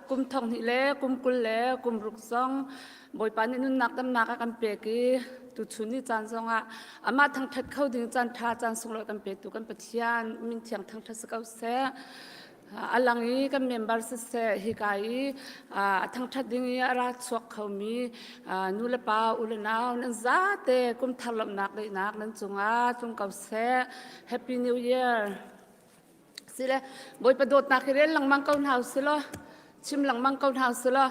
kum thong hnih le kum 20 le kum ruk zong Bawipa nih nunnak damnak a kan pek i tuchun ni caan zongah amah thangṭhat kho ding caan ṭha caan sunglawi kan petu kan Pathian min thiang thangṭhat si ko seh. A lang i kan member siseh hika i a thangṭhat ding i a ra chuak khomi nu le pa u le nau nan zate kum thar lawmhnak daihnak nan cungah tlung ko seh. Happy New Year! Sile Bawipa dawtnak hi rel lengmang ko hna usih law chim lengmang ko hna usih law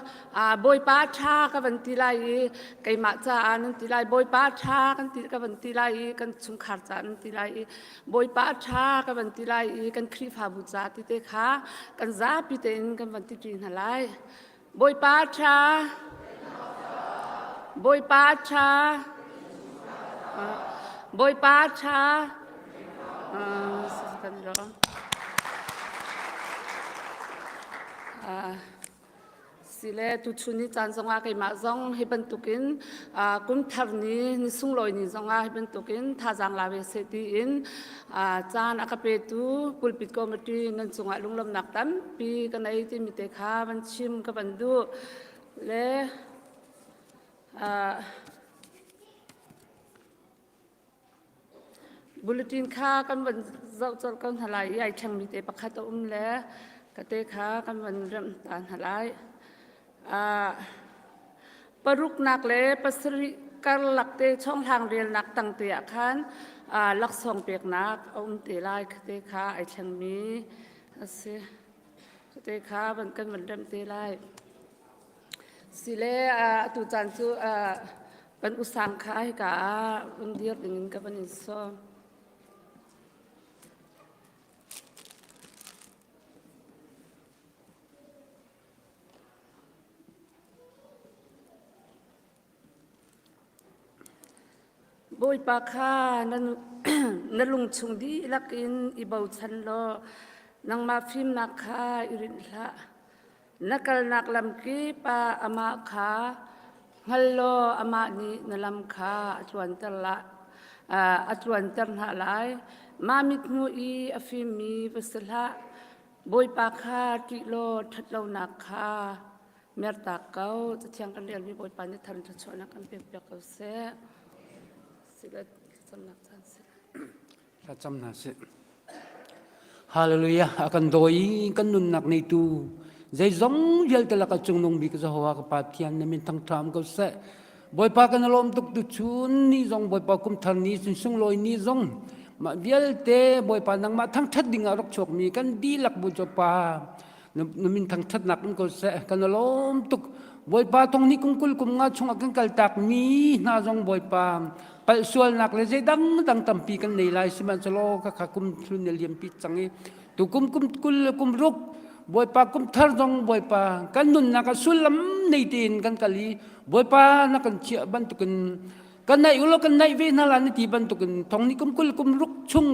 Bawipa ṭha ka van ti lai i keimah caah nan ti lai Bawipa ṭha kan ti ka van ti lai i kan chungkhar caah nan ti lai i Bawipa ṭha ka van ti lai i kan Khrihfabu ca ti te kha kan zapi tein kan van ti ṭi hna lai. Bawipa ṭha Bawipa ṭha Bawipa ṭha kan lawm. Sile tuchun ni caan zongah keimah zong hi bantukin kum thar ni ni sunglawi ni zongah hi bantukin thazaang la ve seh tiin caan a ka petu pulpit committee nan cungah lunglawmhnak tampi ka nei timi te kha van chim ka van duh le Bulletin kha kan van zoh colh ko hna lai i ai ṭhengmi te pakhat a um le ka te kha kan van remh ta hna lai. Paruknak le pasarih karlak te chonghlang relnak tang te ah khan laksawng peknak a um te lai te kha ai thlengmi a si. Te kha van kan van remh te lai. Sile atu caan cu kan usang kha hika ah vun dir dingin ka van in sawm. Bawipa kha na lungchung dihlak in i bochan law nangmah fimnak kha i rinh hlah. Na kalnak lam kip ah amah kha hngal law amah nih na lam kha a tluanter la a tluanter hna lai. Mah mithmuh i a fimmi va si hlah. Bawipa kha ṭih law ṭhatlonak kha mertak ko. Cathiang kan relmi Bawipa nih thar in thluachuahnak kan pekpiak ko seh. Sile thlacamnak caan si. Thlacam hna sih. Hallelujah. A kan dawi kan nunnak neitu zeizong vialte laka cungnung bik Jehovah ka Pathian na min thangṭham ko seh. Bawipa kan lawm tuk tu chun ni zong Bawipa kum thar ni sun sunglawi ni zong mah vialte Bawipa nangmah thangṭhat ding ah rak chuakmi kan dihlak bu pa na min thangṭhatnak in ko seh kan lawm tuk Bawipa thong ni kum kul kum nga chungah kan kaltak mi hna zong Bawipa palh sualnak le zei dang dang tampi kan nei lai sihmanhsehlaw ka kha kum thlun ne liam pi cang i tu kum kum kul le kum ruk Bawipa kum thar zong Bawipa kan nunnak ah sullam nei tein kan kal i Bawipa na kan chiah bantukin kan naih ulaw kan naih ve hna la na ti bantukin thong ni kum kul kum ruk chung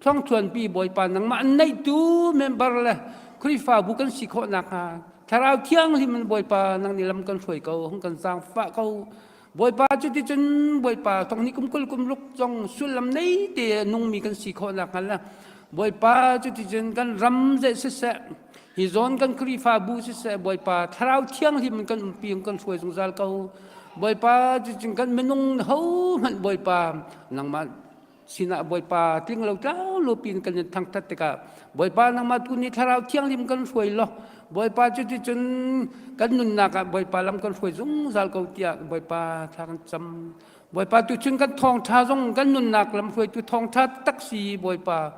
thawngthuanpi Bawipa nangmah an neihtu member le Khrihfabu kan si khawh nakhnga Thlarau Thianghlim in Bawipa nang nih lam kan hruai ko hung kan zaangfah ko Bawipa cuticun Bawipa thong ni kum kul kum ruk zong sullam nei te nungmi kan si khawh nakhnga le Bawipa cuticun kan ram ze siseh hi zawn kan Khrihfabu siseh Bawipa Thlarau Thianghlim in kan umpi kan hruai zungzal ko Bawipa cuticun kan minung ho hmanh Bawipa nangmah sinah Bawipa tling lo tlau lo pin kan in thangthat tikah Bawipa nangmah tu nih thlarau thianghlim kan hruai law Bawipa cuticun kan nunnak ah Bawipa lam kan hruai zungzal ko tiah Bawipa thla kan cam Bawipa tu cun kan thawngtha zong kan nunnak lam hruaitu thawngtha tak si Bawipa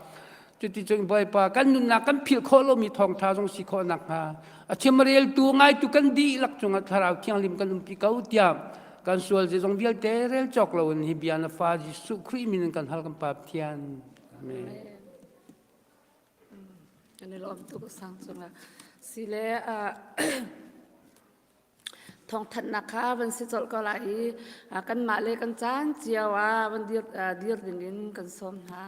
cuticun Bawipa kan nunnak kan philh khawh lomi thawngtha zong si khawh nakhnga a chimreltu ngaitu kan dihlak cungah thlarau thianghlim kan umpi ko tiah kan sual zeizong vialte rel cawk loin hi bia na fa Jesuh Khrih min in kan hal kan Pa Pathian. Amen. Kan i lawm tuk sang cungah sile thawngthanhnak kha van si colh ko lai i kanmah le kan caan cio ah van dir, dir dingin kan sawm hna.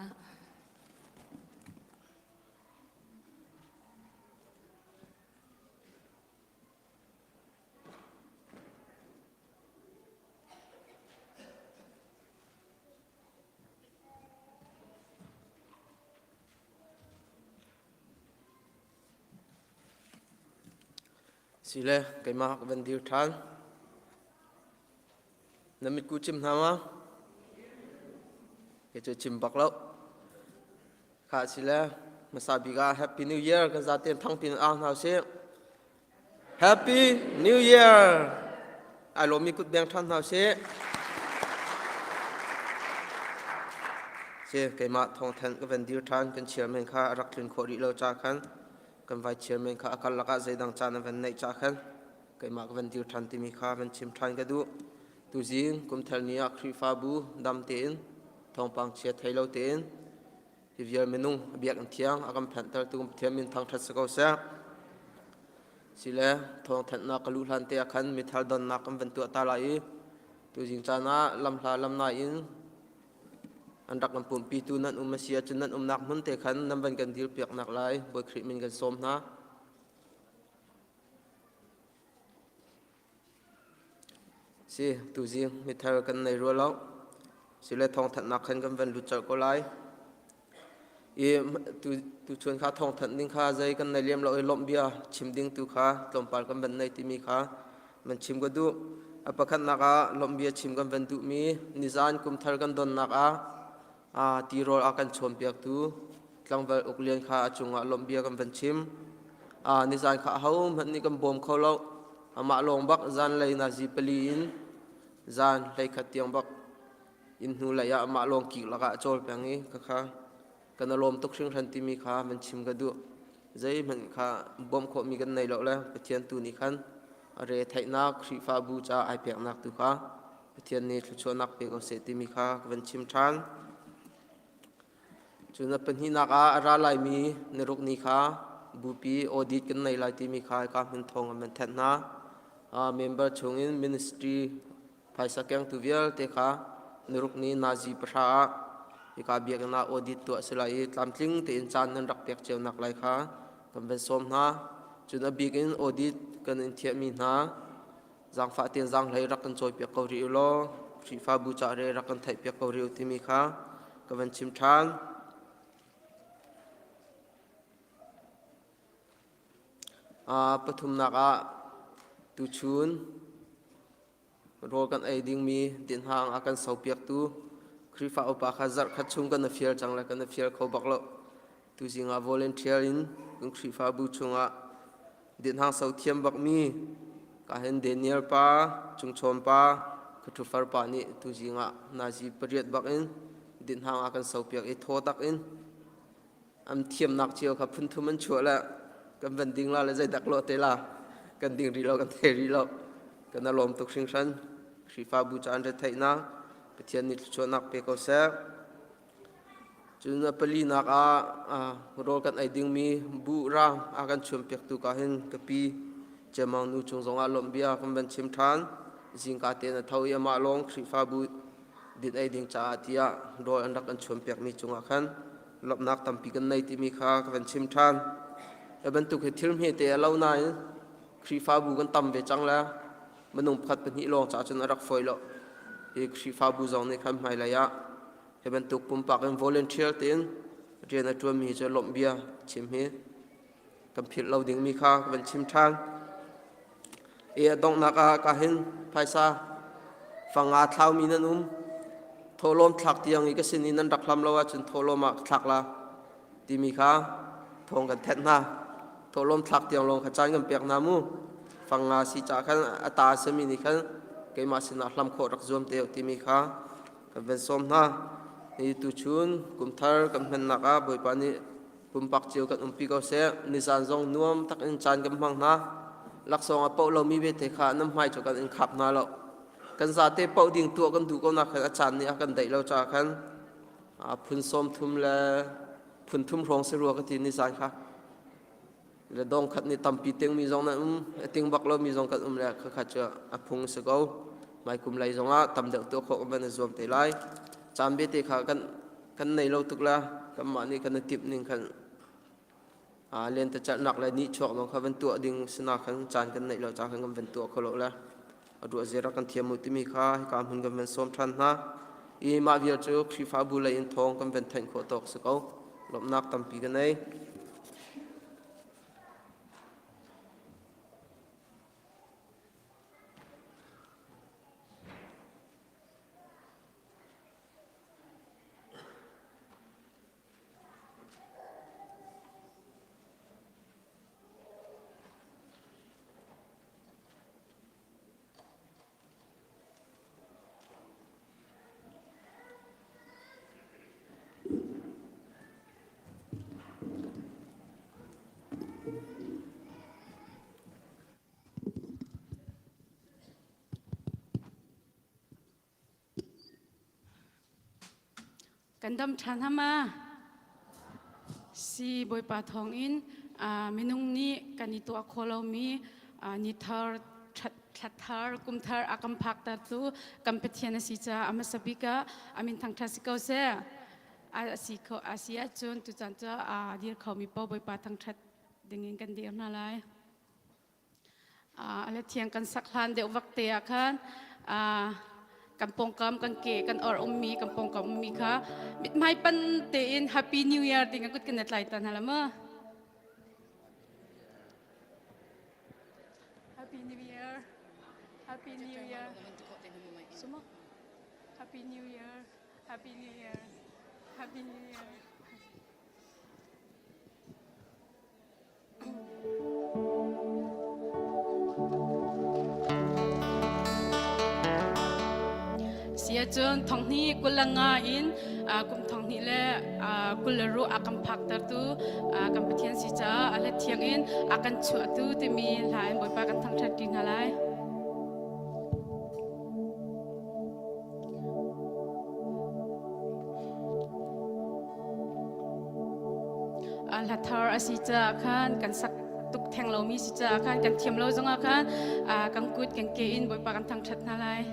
Sile keimah ka van dir ṭhan. Na mitku chim hna ma? Kei cu chim bak lo. Kha sile hmasa bik ah Happy New Year kan zaten thangpin au hna usih. Happy New Year! Ai lawmmi kut beng ṭhan hna usih. Si keimah thawngthan ka van dir ṭhan kan chairman kha a rak tlun khawh rih lo ca khan kan vai chairman kha a karlak ah zeidang caan a van neih ca khan keimah ka van dir ṭhan timi kha van chim ṭhan ka duh. Tuzing kumthar ni ah Khrihfabu dam tein thawngpang chia thei lo tein hi vial minung biakinn thiang a kan phanhtertu Pathian min thangṭhat si ko seh. Sile thawngthanhnak ka luh hlan te ah khan mithar donnak kan van tuah ta lai i tuzing caan ah lamhla lamnai in an rak kan pumpitu nan um a si ahcun nan umnak hmun te khan nan van kan dirpiaknak lai Bawi Khrih min kan sawm hna. Si, tuzing mithar kan nei rua lo. Sile thawngthanhnak khan kan van lut colh ko lai. I tu tuchun kha thawngthanh ding kha zei kan nei liam lo i lawmh bia chim ding tu kha tlawmpal kan van nei timi kha van chim ka duh. A pakhatnak ah lawmh bia chim kan van duhmi nizan kumthar kan donnak ah tirawl a kan chawnpiaktu tlangval Uk Lian kha a cungah lawmhbia kan van chim. Nizan kha ahohmanh nih kan bawm kho lo. Amah lawng bak zanlei nazi pali in zan 11 tiang bak inn hnu lei ah amah lawng kik lakah a cawl peng i khakha kan a lawm tuk hringhran timi kha van chim ka duh. Zeihmanh kha bawmh khawhmi kan nei lo le Pathian tu nih khan a re theihnak Khrihfabu ca ai peknak tu kha Pathian nih thluachuahnak pe ko seh timi kha ka van chim ṭhan. Cun a pahnihnak ah a ra laimi niruk ni kha bupi audit kan nei lai timi kha hika hmun thawng an van thanh hna. Member chungin ministry phaisa kengtu vialte kha niruk ni nazi pahra ah hika biakinn ah audit tuah a si lai i tlamtling tein caan nan rak pek cio nak lai kha kan van sawm hna. Cun a bik in audit kan in thiahmi hna zaangfah tein zaanghlei rak kan cawipiak ko rih u law Khrihfabu ca re rak kan theihpiak ko rih u timi kha ka van chim ṭhan. Pathumnak ah tuchun rawl kan ei dingmi dinhang a kan sopiaktu Khrihfa upa kha zarh khat chung kan fial cang le kan fial kho bak lo. Tuzing ah volunteer in kan Khrihfabu chungah dinhang so thiam bakmi kahin Daniel pa, Cungchawm pa, Khuthufar pa nih tuzing ah nazi pariat bak in dinhang a kan sopiak i thaw tak in an thiamnak cio kha phunthum an chuah le kan van ding la le zeidak lo te la kan ding rih lo kan thei rih lo kan a lawm tuk hringhran Khrihfabu ca an retheihnak Pathian nih thluachuahnak pe ko seh. Cun a palinak ah rawl kan ei dingmi buh raang a kan chuanpiaktu ka hin ka pi Ciamang nu cung zongah lawmhbia kan van chim ṭhan. Zingka tein a tho i amah lawng Khrihfabu din ei ding caah tiah rawl an rak kan chuanpiakmi cungah khan lawmhnak tampi kan nei timi kha ka van chim ṭhan. Hi bantuk hi thil hmete a lo nain Khrihfabu kan tam ve cang le minung pakhat pahnih lawng caah cun a rak fawi lo. Hi Khrihfabu zong nih khan hmailei ah Hi bantuk pumpak in volunteer tein rian a ṭuanmi cu lawmh bia chim hi kan philh lo dingmi kha ka van chim ṭhan. I a donghnak ah ka hin phaisa fanga thlaumi nan um. Thawhlawm thlak tiang i ka sin i nan rak hlam lo ahcun thawhlawm ah ka thlak la timi kha thawng kan thenh hna. Thawhlawm thlak tiang lawng kha caan kan pek hna mu. Fanga si ca khan a ta a simi nih khan keimah sinah hlam khawh rak zuam te timi kha kan van sawm hna. Hi tuchun kumthar kan hmannak ah Bawipa nih pumpak cio kan umpi ko seh. Nizan zong nuam tak in caan kan hmang hna. Laksawng a poh lomi vete kha nan hmai cu kan in khap hna lo. Kan zate poh ding tuah kan duh ko nak khan a caan nih a kan daih lo caah khan phun sawm thum le phun thum hrawng si rua ka ti nizan kha. Le dong khat nih tampi tingmi zong nan um a ting bak lomi zong kan um le khakhat cu a phung si ko mai kum lei zongah tam deuh tuah khawh kan van i zuam te lai caan bete kha kan kan nei lo tuk la kanmah nih kan i timh ning khan lentecelhnak le nihchuak zong kha van tuah ding sina khan caan kan neih lo ca khan kan van tuah kho lo le a ruah zira kan thiam u timi kha hika hmun kan van sawm ṭhan hna i mah vial cu Khrihfabu lei in thawng kan van thanh khawh tawk si ko lawmhnak tampi ka nei. Kan dam ṭhan hama. Si Bawipa thawngin minung nih kan i tuah khawh lomi ni thar thla thar kum thar a kan phakter tu kan Pathian a si caah a hmasa bik ah a min thangṭhat si ko seh. A si kho a si ahcun tucaan cu a dir khomi paoh Bawipa thangṭhat dingin kan dir hna lai. A le thiang kan sak hlan deuh vak te ah khan kan pawngkam kan ke kan or ummi kan pawngkam ummi kha mithmai pan tein Happy New Year ding a kut kan tlai ta hna la mu. Happy New Year. Happy New Year. Sumo. Happy New Year. Happy New Year. Happy New Year. Siacun thonghnih 25 in kum thonghnih le 26 a kan phaktertu kan Pathian si caah a hlat thiang in a kan chuahtu timi hla in Bawipa kan thangṭhat ṭi hna lai. Hla thar a si caah khan kan sak tuk theng lomi si caah khan kan thiam lo zongah khan kan kut kan ke in Bawipa kan thangṭhat hna lai.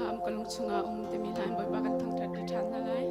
um ka lung chungah um timi hla in Bawipa kan thangṭhat ṭi ṭhan hna lai.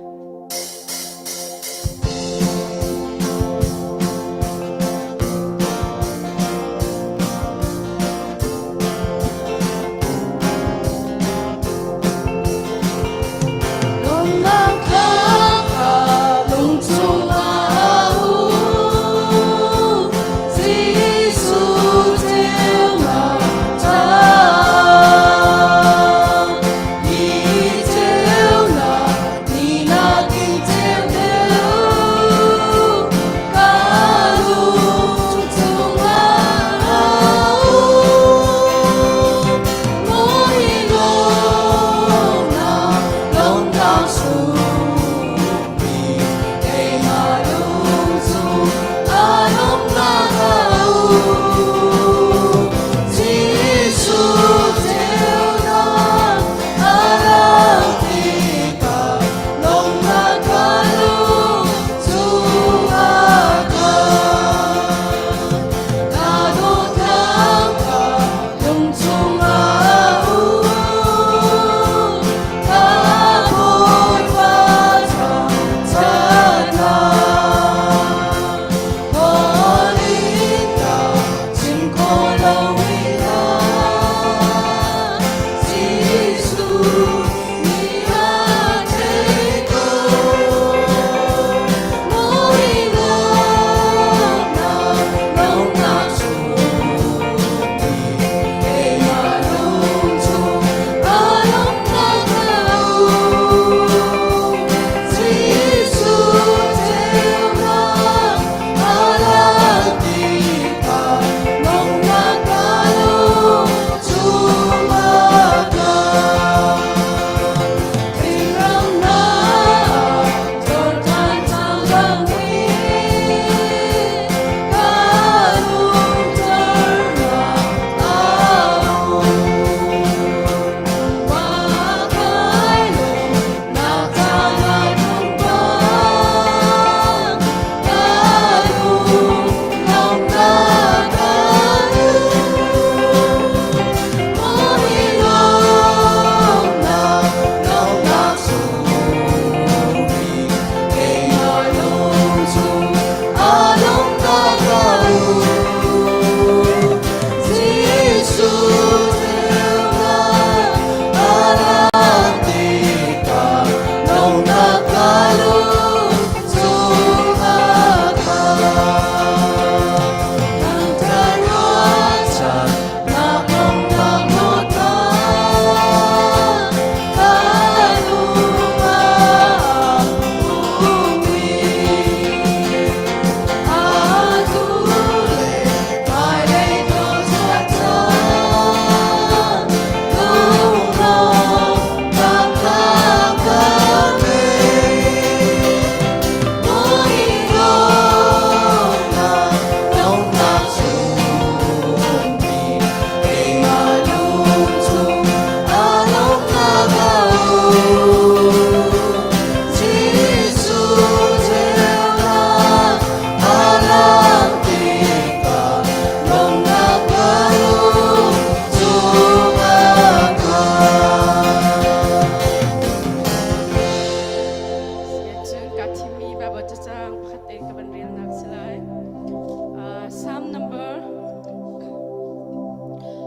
Psalm number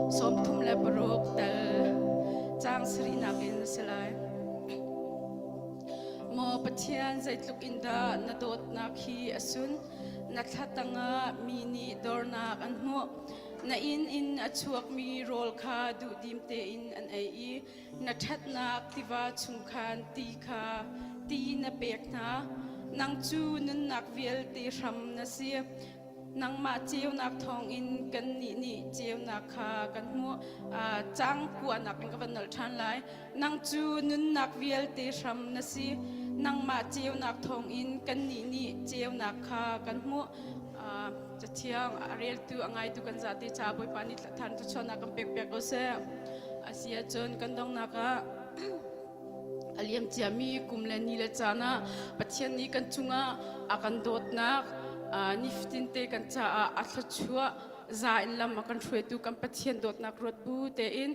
36 tal cang sarihnak in a si lai. Maw Pathian zeitluk in dah na dawtnak hi a sun na thla tangah mi nih dornak an hmuh na inn in a chuakmi rawl kha duhdim tein an ei i na ṭhatnak tiva chung khan ti kha ti na pek hna nang cu nunnak vialte hram na si nangmah ceunak thawngin kannih nih ceunak kha kan hmuh cang kuanak in ka van nolh ṭhan lai nang cu nunnak vialte hram na si nangmah ceunak thawngin kannih nih ceunak kha kan hmuh Cathiang a reltu a ngaitu kan zate ca Bawipa nih than thluachuahnak kan pek piak ko seh. A si ahcun kan donghnak ah a liam ciami kum le ni le caan ah Pathian nih kan cungah a kan dawtnak nifatin te kan caah a thluachuah. za in lam a kan hruaitu kan Pathian dawtnak ruat bu tein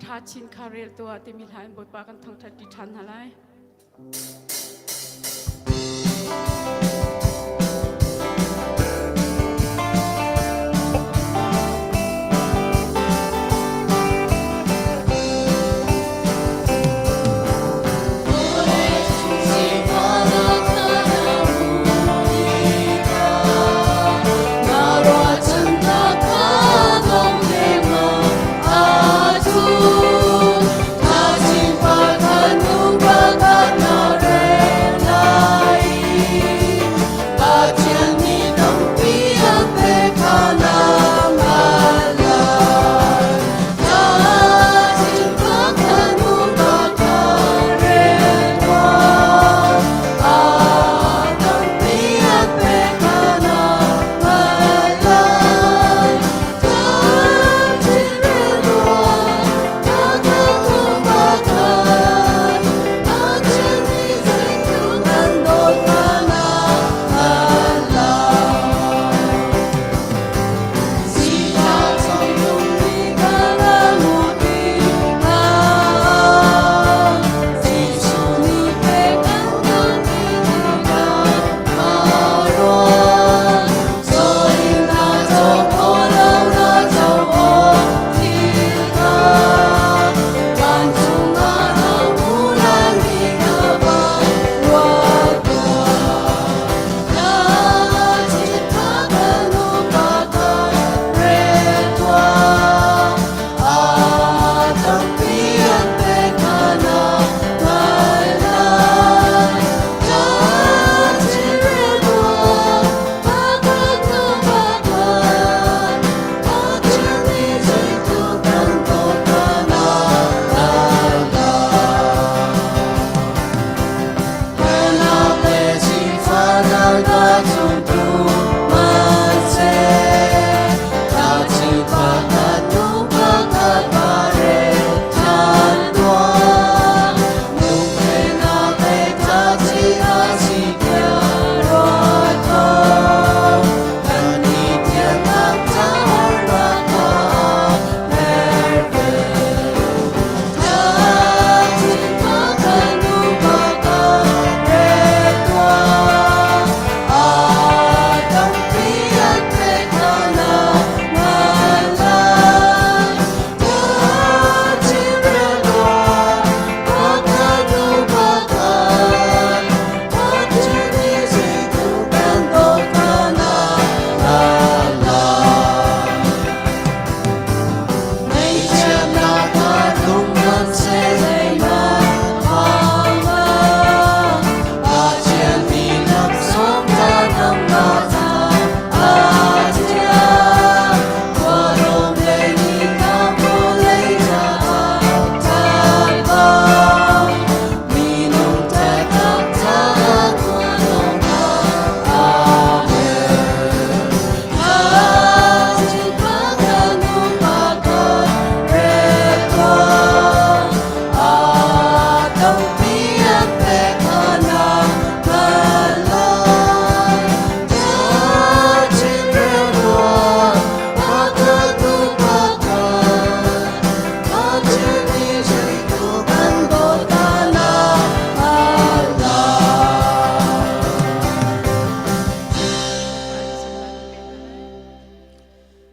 ṭha chin kha rel tuah timi hla in Bawipa kan thangṭhat ṭi ṭhan hna lai.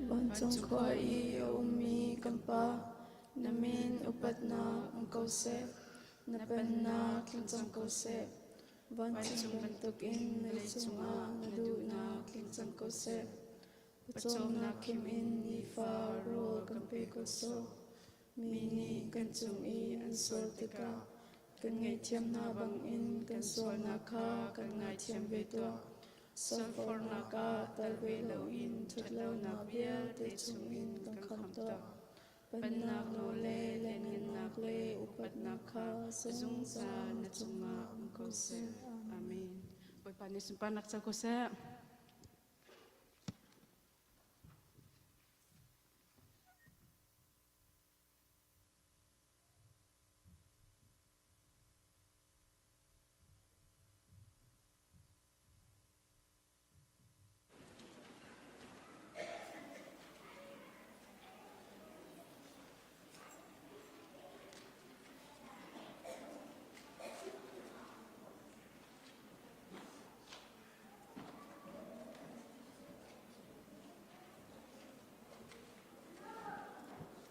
Vancung khua i a ummi kan Pa, na min upatnak um ko seh. Na pennak tling cang ko seh. Vancung bantukin leicung ah na duhnak tling cang ko seh. Pawcawmnak khim in nifa rawl kan pe ko sawh. Mi nih kan cung i an sual tikah kan ngaihthiam hna bangin kan sualnak kha kan ngaithiam ve tuah. Sualfornak ah tal ve loin ṭhatlonak vialte chungin kan khamh tuah. Pennak nawl le lianhngannak le upatnak kha zungzal na cungah um ko seh. Amen. Bawipa nih sunparnak co ko seh.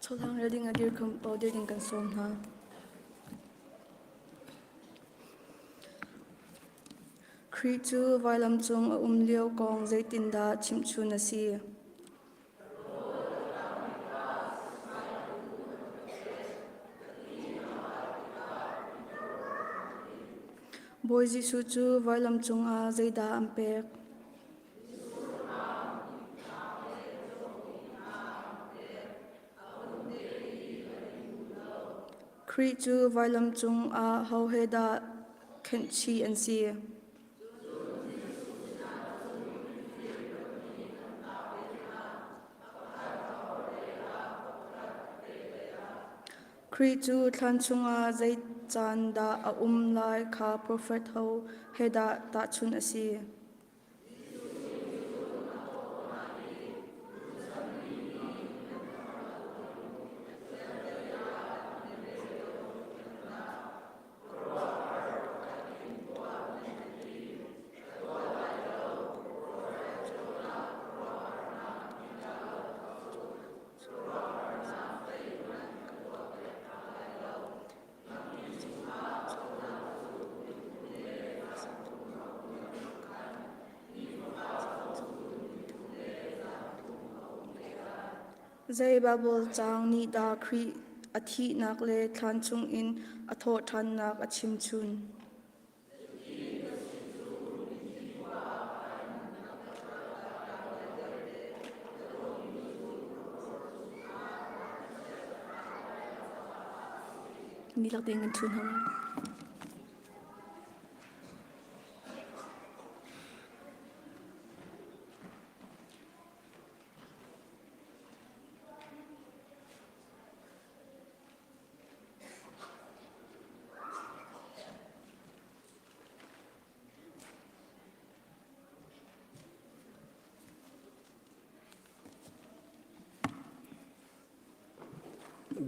Chawhlang rel ding a dir khom paoh dir ding kan sawm hna. Khrih cu vailam cung a um lio kong zeitindah chimhchun a si? Bawi Jesuh cu vailam cungah zeidah an pek? Khrih cu vailam cungah ho he dah khenhchih an si? Khrih cu thlan chungah zei caan dah a um lai kha profet ho he dah tahchunh a si? Zei Baibal caang nih dah Khrih a thihnak le thlan chungin a thawhṭhannak a chimchun? Nilak tein kan ṭhu hna lai.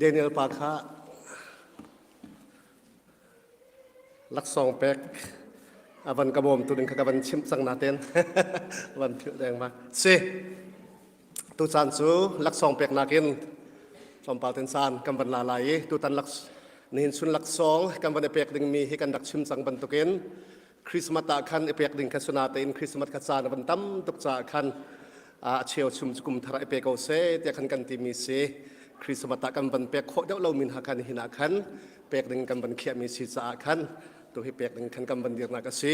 Daniel pa kha laksawng pek a van ka bawm tu ding kha ka van chimh cang naten van philh deng ma si tucaan cu laksawng pek nakin tlawmpal ten caan kan van la lai i tutan lak nihin chun laksawng kan van i pek dingmi hi kan rak chim cang bantukin Christmas ah khan i pek ding kha suna tein Christmas kha caan a van tam tuk caah khan a cheu chum cu kum thar i pe ko seh tiah khan kan timi si Christmas ah kan van pek khawh deuh lo min ha khan hin ah khan pek ding kan van khiahmi si caah khan tu hi pek ding khan kan van dirnak a si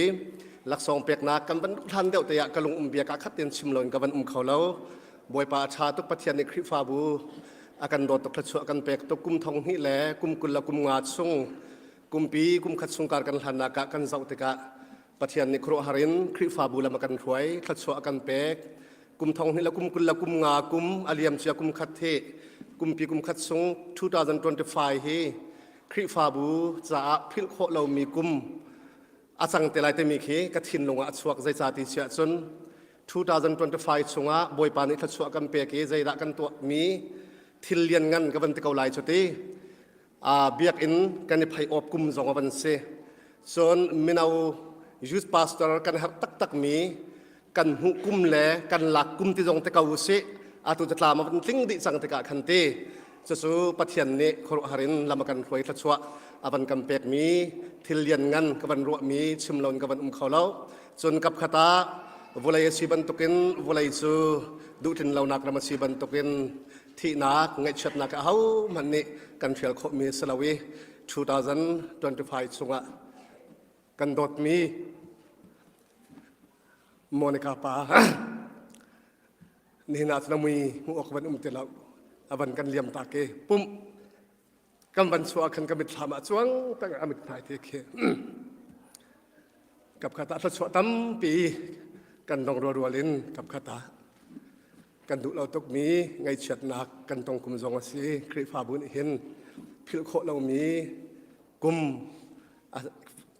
laksawng peknak kan van hlan deuh te ah ka lung um bia ka khat ten chim loin ka van um kho lo Bawipa a ṭha tuk Pathian nih Khrihfabu a kan dawt tuk thluachuah kan pek tuk kum thong hnih le kum 20 le kum nga chung kumpi kum khat chungkar kan hlannak ah kan zoh tikah Pathian nih khuaruahhar in Khrihfabu lam a kan hruai thluachuah a kan pek kum thong hnih le kum 20 le kum nga kum a liam cia kum khat hi kumpi kum khat chung 2025 hi Khrihfabu caah philh khawh lomi kum a cang te lai timi khi ka thinlung ah a chuak zeicah ti siah cun 2025 chungah Bawipa nih thluachuah kan pek i zeidah kan tuahmi thil lianngan ka van ti ko lai cu ti biakinn kan i phei awp kum zong a van si cun mino youth pastor kan herh taktakmi kan hmuh kum le kan lak kum ti zong te ko usih atu catlam a van tling dih cang tikah khan ti cucu Pathian nih khuaruahhar in lam a kan hruai thluachuah a van kan pekmi thil lianngan ka van ruahmi chim loin ka van um kho lo cun kapkhat ah vawlei a si bantukin vawlei cu duhtlin lonak ram a si bantukin thihnak ngaihchiatnak a hohmanh nih kan hrial khawhmi a si lo i 2025 chungah kan dawtmi Monica pa nihin ah cun a mui hmuh awk van um ti lo a van kan liam tak i pumh kan van chuah khan ka mitthlam ah cuang peng a mithmai te khi kapkhat ah thluachuah tampi kan dong rualrual in kapkhat ah kan duh lo tukmi ngaihchiatnak kan tong kum zong a si Khrihfabu nih hin philh khawh lomi kum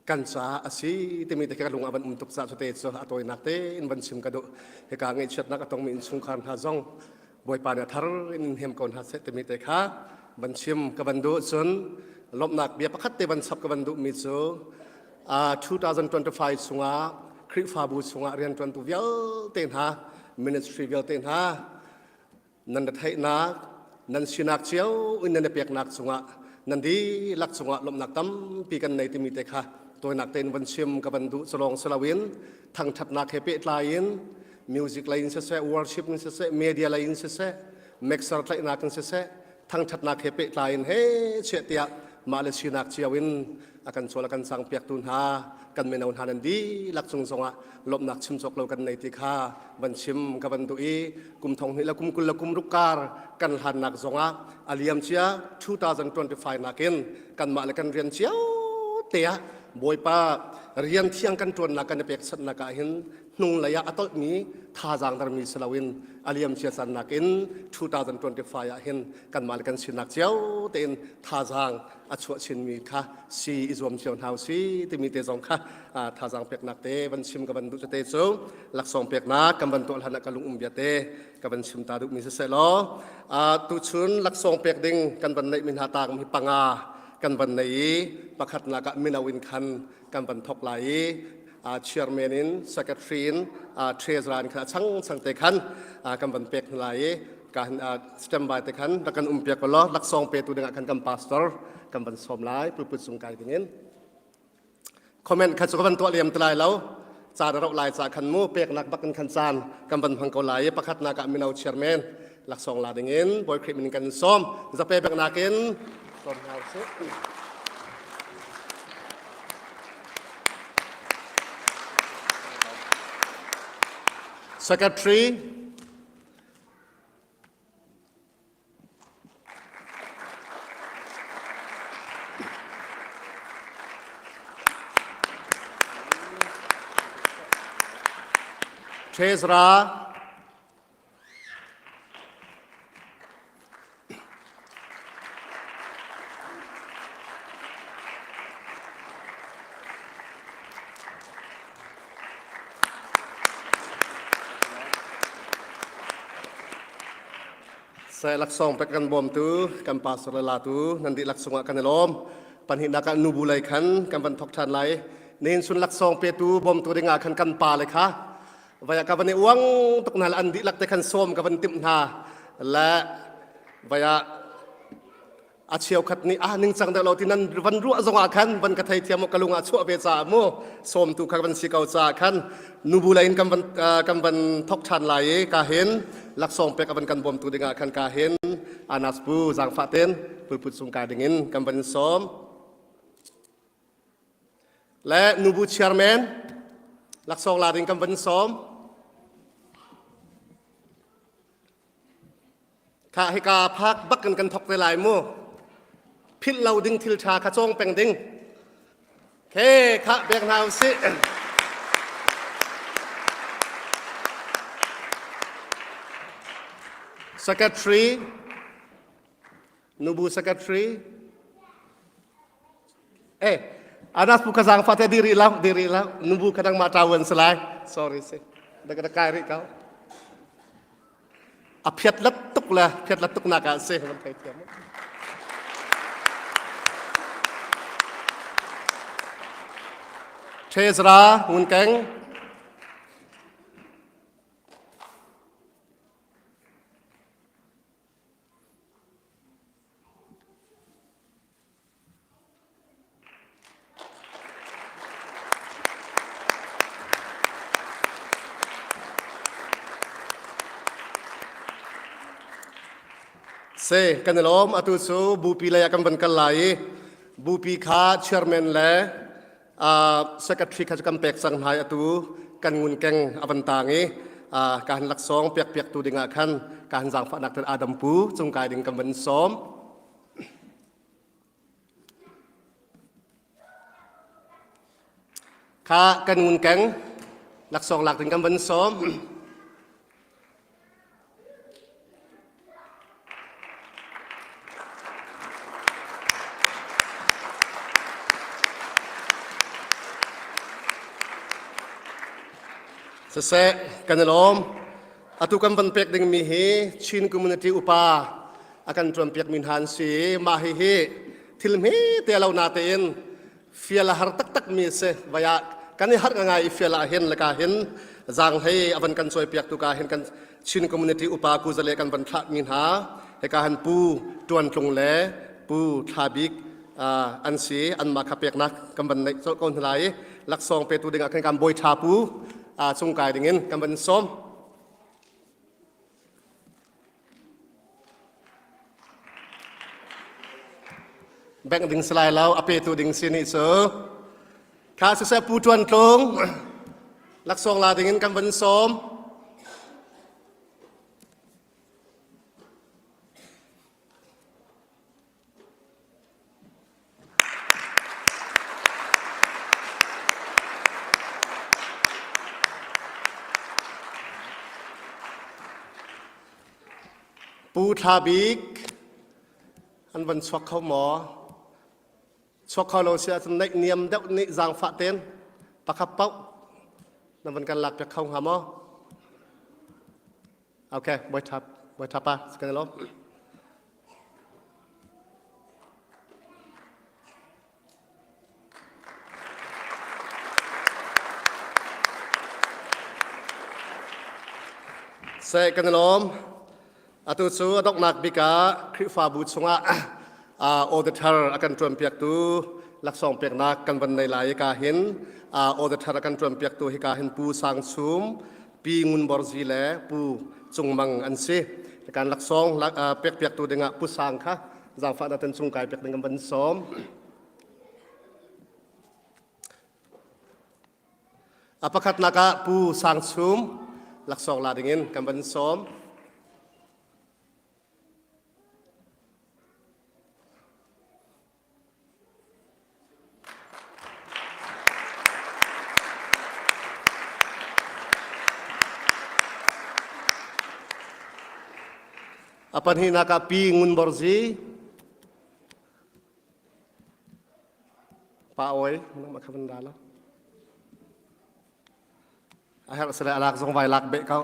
kan caah a si timi te ka lung a van um tuk caah cute cu a tawinak tein van chim ka duh hika ngaihchiatnak a tongmi innchungkhar hna zong Bawipa nih a thar in in hnem ko hna seh timi te kha van chim ka van duh cun lawmhnak bia pakhat te van chap ka van duhmi cu 2025 chungah Khrihfabu chungah rianṭuantu vialte hna ministry vialte hna nan retheihnak. Nan sinak cio in nan i peknak cungah nan dihlak cungah lawmhnak tampi kan nei timi te kha tawinak tein van chim ka van duh. Culawng si loin thangṭhatnak he pehtlai in music lei in siseh, worship in siseh, media lei in siseh, mixer tlaihnak in siseh, thangṭhatnak he pehtlai in he chiah tiah mah le sinak cio in a kan cawl a kan cang piaktu hna kan mino hna nan dihlak cung zongah lawmhnak chim cawk lo kan nei ti kha van chim ka van duh i kum thong hnih le kum 20 le kum ruk kar kan hlannak zongah a liam cia 2025 nakin kanmah le kan rian cio te ah Bawipa rian thiang kan ṭuannak kan i pekchanhnak ah hin hnunglei ah a tolhmi thazaang darmi si loin a liam cia caan nakin 2025 ah hin kanmah le kan sinak cio tein thazaang a chuah chinmi kha si i zuam cio hna si timi te zong kha thazaang peknak te van chim ka van duh te cu laksawng peknak kan van tuah hlan ah ka lung um bia te ka van chim ta duhmi siseh law tuchun laksawng pek ding kan van neih mi hna taang hi panga kan van nei i pakhatnak ah mino in khan kan van thok lai i chairman in secretary in treasurer in khan a chang chang te khan kan van pek hna lai i kan standby te khan rak kan um piak law laksawng pe tu dingah khan kan pastor kan van sawm lai pulput sung kai dingin comment kha cu ka van tuah liam te lai lo caan a rauh lai ca khan mu peknak bak in khan caan kan van hmang ko lai i pakhatnak ah mino chairman laksawng la dingin Bawi Khrih min kan sawm zape peknak in sawm hna usih. Secretary Treasurer Saya laksawng pek kan bawmtu kan pastor le latu nan dihlak sungah kan i lawm. Pahnihnak ah nubu lei khan kan van thok ṭhan lai. Nihin sun laksawng petu bawmtu dingah khan kan pa le kha vaya ka van i uang tuk hna le an dihlak te khan sawm ka van timh hna le vaya a cheukhat nih ah ningcang deuh lo ti nan van ruah zongah khan van ka thei thiam ka lung ah chuah ve caah mu sawmtu kha van si ko caah khan nubu lei in kan van kan van thok ṭhan lai i ka hin laksawng pek a van kan bawmtu dingah khan ka hin anas pu zaangfah ten pulput sung kai dingin kan van sawm Le nubu chairman laksawng la ding kan van sawm. Kha hika phak bak in kan thok te lai mu. Philh lo ding thil tha kha cawng peng ding. Khe kha bek hna usih. Secretary Nubu secretary Eh, anas bu kazang fate diri lau, diri lau. Nubu kadang ma tawan selai. Sorry si. Dah kada kai ri kau. A phiat lat tuk la, phiat lat tuk nak ah si. Van thei thiam. Treasurer Ngun Keng. Se kan i lawm atu cu bupi lei ah kan van kal lai i bupi kha chairman le secretary kha cu kan pek cang hna i atu kan ngun keng a van tang i ka han laksawng piak piak tu dingah khan ka han zaangfahnak ten Adam pu cungkai ding kan van sawm. Kha kan ngun keng laksawng lak ding kan van sawm. Siseh, kan i lawm. Atu kan van pek dingmi hi Chin Community upa a kan ṭuanpiakmi hna an si i mah hihi thil hme te lo na tein fial a har taktakmi a si. Vai ah kan i harh ngai i fial ah hin le ka hin zaanghlei a van kan cawipiak tu ka hin kan Chin community upa kuzale kan van thlahmi hna. Hika han Pu Tuan Tlung le Pu Thla Bik an si. Anmah kha peknak kan van neih colh ko hna lai i laksawng petu dingah khan kan bawi ṭha pu cungkai dingin kan van sawm. Bank ding si lai lo, a petu ding si nih cu. Kha siseh Pu Tuan Tlung laksawng la dingin kan van sawm. Pu Thla Bik an van chuak kho maw? Chuak kho lo si ahcun naihniam deuh nih zaangfah tein pakhat paoh na van kan lak piak kho hnga maw? Okay, bawi ṭha, bawi ṭha pa, kan i lawm. Seh kan i lawm. Atu cu a donghnak bik ah Khrihfabu chungah auditor a kan ṭuanpiaktu laksawng peknak kan van nei lai i ka hin auditor a kan ṭuanpiaktu hika hin Pu Sang Chum, Pi Ngun Bor Zi le Pu Cung Mang an si. Kan laksawng pekpiaktu dingah Pu Sang kha zaangfahnak ten cung kai pek ding kan van sawm. A pakhatnak ah Pu Sang Chum laksawng la dingin kan van sawm. A pahnihnak ah Pi Ngun Bor Zi, Pa Awi, nangmah kha van ra lo. A herh sile a lak zong vai lak beh ko.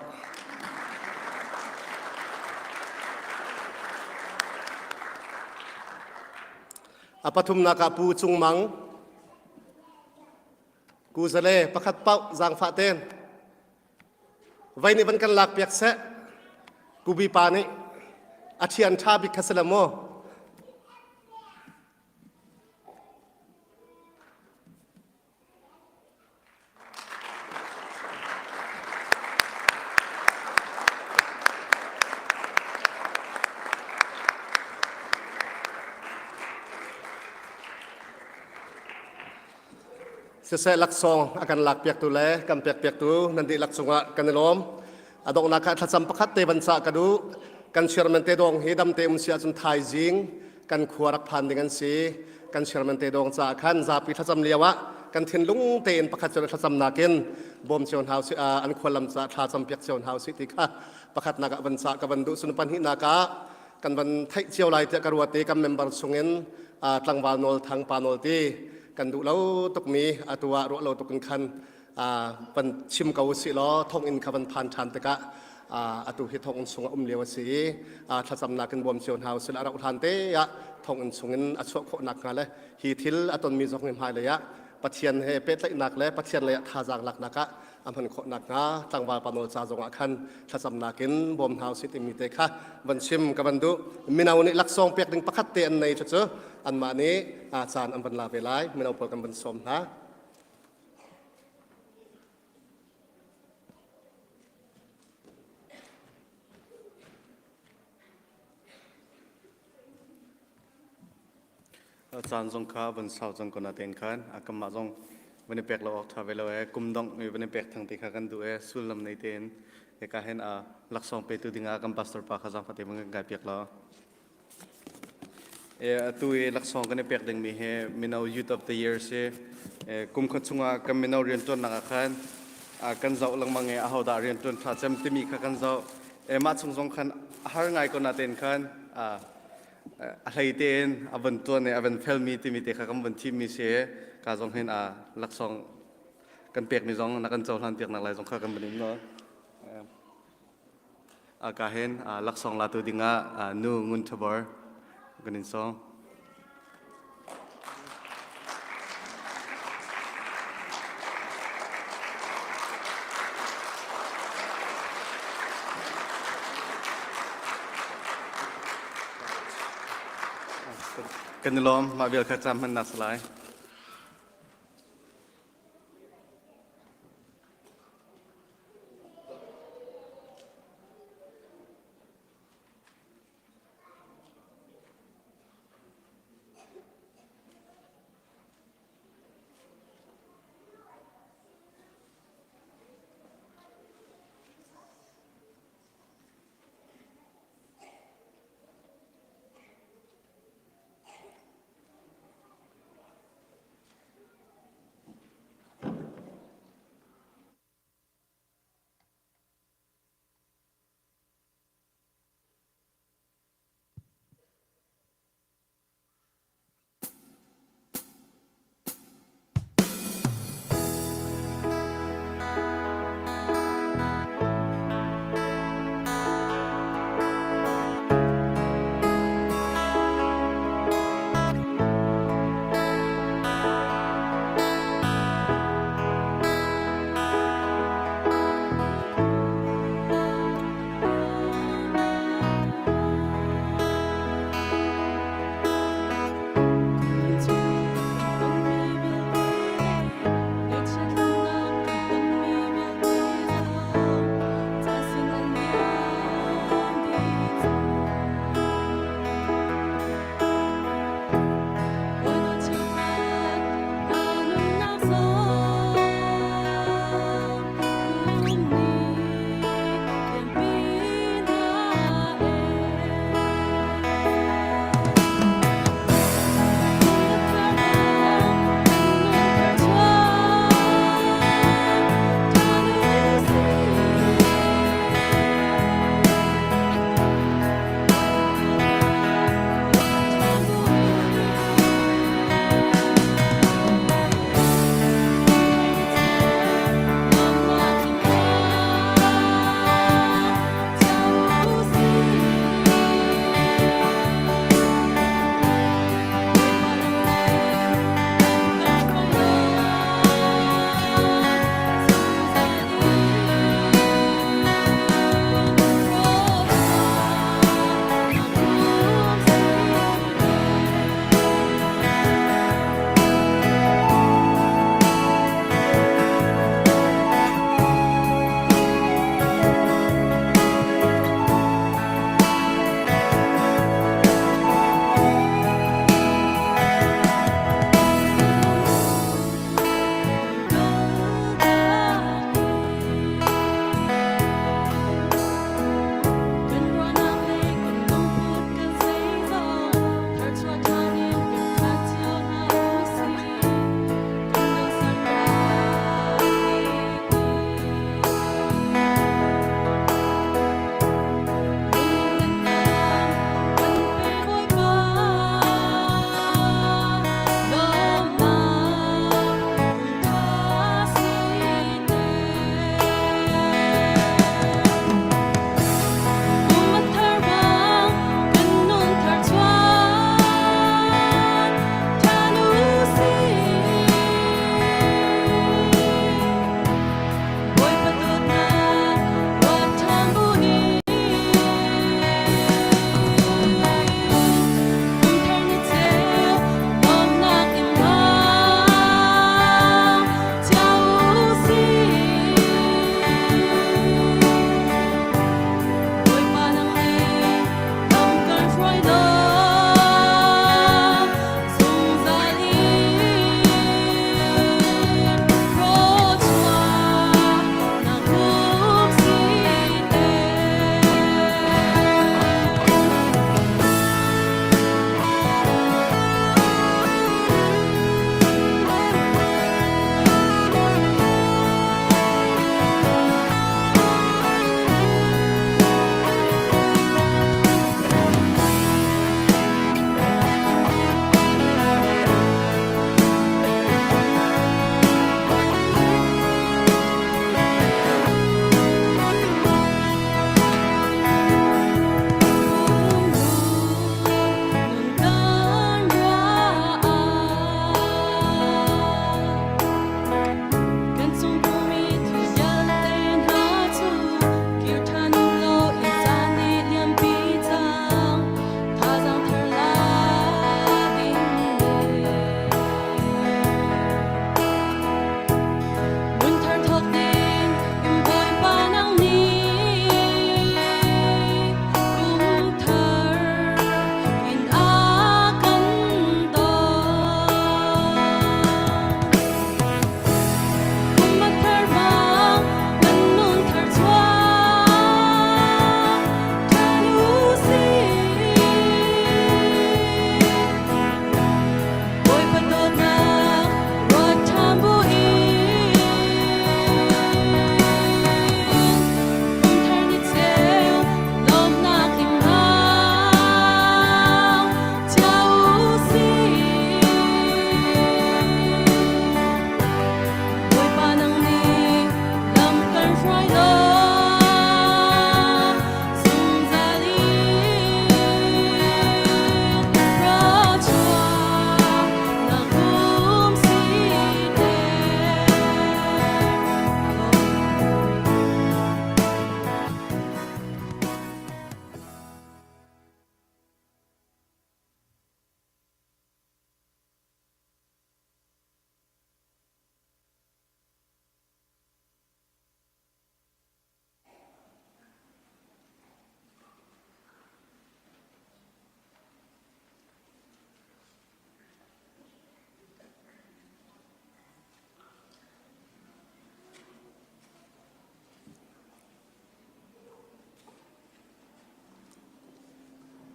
A pathumnak ah Pu Cung Mang, Kuzale pakhat pauh zaangfah ten Vai nih van kan lak piak seh. Kubi pa nih a thian ṭha bik kha si lo maw? Siseh laksawng a kan lakpiaktu le kan pekpiaktu nan dihlak cungah kan i lawm. A donghnak ah thlacam pakhat te van cah ka duh. Kan chairman te dong hi damte um si ahcun thaizing kan khua rak phan ding an si. Kan chairman te dong caah khan zapi thlacam lio ah kan thinlung tein pakhat cio thlacam nakin bawm cio hna usih an khuallam caah thla cam piak cio hna usih ti kha pakhatnak ah van cah ka van duh. Cun pahnihnak ah kan van theih cio lai tiah ka ruat i kan member chungin tlangval nawl thang pa nawl ti kan duh lo tukmi atu ah ruah lo tuk in khan van chim ko usih law thonginn kha van phan ṭhan tikah atu hi thonginn chung a um lio a si i thlacamnak in bawm cio hna usih a rauh hlan te ah thonginn chungin a chuah khawh nakhnga le hi thil a tonmi zong hi hmailei ah Pathian he pehtlaihnak le Pathian lei ah thazaang laknak ah a hman khawh nakhnga tlangval pa nawl ca zongah khan thlacamnak in bawm hna usih timi te kha van chim ka van duh. Mino nih laksawng pek ding pakhat te an nei cu anmah nih caan an van la ve lai. Mino pawl kan van sawm hna. Caan zong kha van sau cang ko natein khan a kanmah zong van i pek lo awk ṭha ve lo ee kum dongh i van i pek thang ti kha kan duh ee sullam nei tein hika hin a laksawng petu dingah kan pastor pa kha zaangfah te van kan kai piak law e atu i laksawng kan i pek dingmi hi mino youth of the year si kum khat chungah kan mino rianṭuannak ah khan kan zoh lengmang i ahodah rianṭuan ṭha cem timi kha kan zoh e mah chung zong khan a har ngai ko natein khan a hlei tein a van tuan i a van felmi timi te kha kan van thimmi si ka zong hin a laksawng kan pekmi zong na kan cohlan piaknak lai zong kha kan van in nawl. Ka hin laksawng latu dingah nu Ngun Thabor kan in sawm. Kan i lawm. Mah vial kha caan hmannak si lai.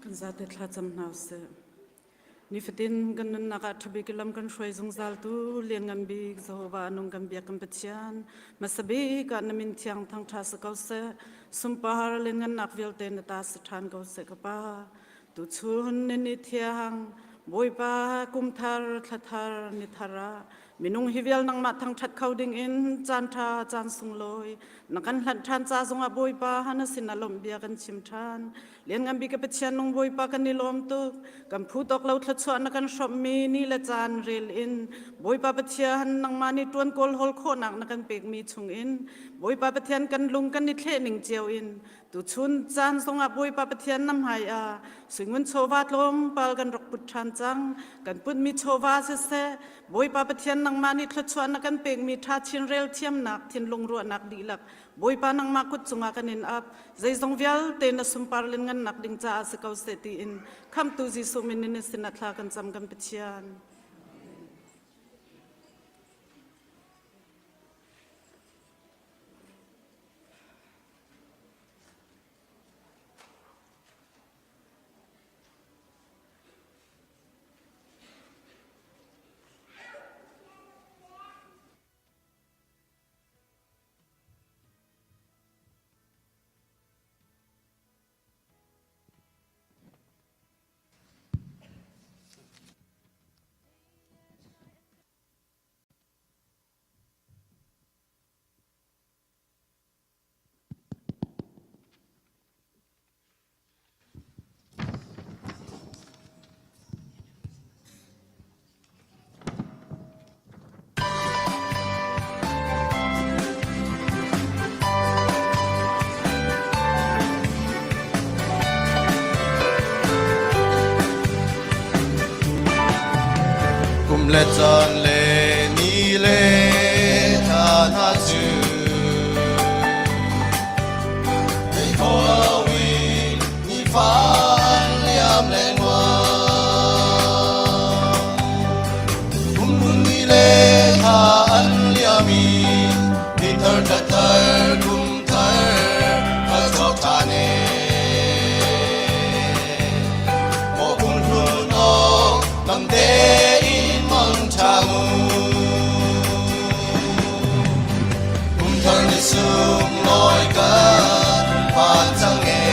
Kan zate thlacam hna usih. Nifatin kan nunnak ah ṭhabik lam kan hruai zungzaltu lianngan bik Jehovah nung kan biak kan Pathian hmasa bik ah na min thiang thangṭha si ko seh. Sunpar lianngannak vialte na ta si ṭhan ko seh ka Pa. Tuchun ni ni thiang Bawipa kum thar thla thar ni thar ah minung hi vial nangmah thangṭhat kho ding in caan ṭha caan sunglawi na kan hlanh ṭhan ca zongah Bawipa na sin ah lawmh bia kan chim ṭhan. Lianngan bik ka Pathian nung Bawipa kan i lawm tuk. Kan phu tawk lo thluachuah na kan hrawmhmi ni le caan rel in Bawipa Pathian nangmah nih ṭuan kawl hawl khawhnak na kan pekmi chungin Bawipa Pathian kan lung kan i thleh ning cio in tuchun caan zongah Bawipa Pathian na hmai ah suingun chawva tlawmpal kan rak put ṭhan cang. Kan putmi chawva siseh Bawipa Pathian nangmah nih thluachuah na kan pekmi ṭha chin rel thiamnak thinlung ruahnak dihlak Bawipa nangmah kut cungah kan in ap. Zeizong vialte na sunpar le ngannak ding caah si ko seh tiin Khamhtu Jesuh min in sin ah thla kan cam kan Pathian. Kum le caan le ni le thla hna cu Nifan liam le Kum ni le thla an liam i ni thar thla thar kum thar a chuak ṭhan e. Maw kum hlun awk dam tein mang ṭha mu. Kum thar ni sunglawi kan phan cang e.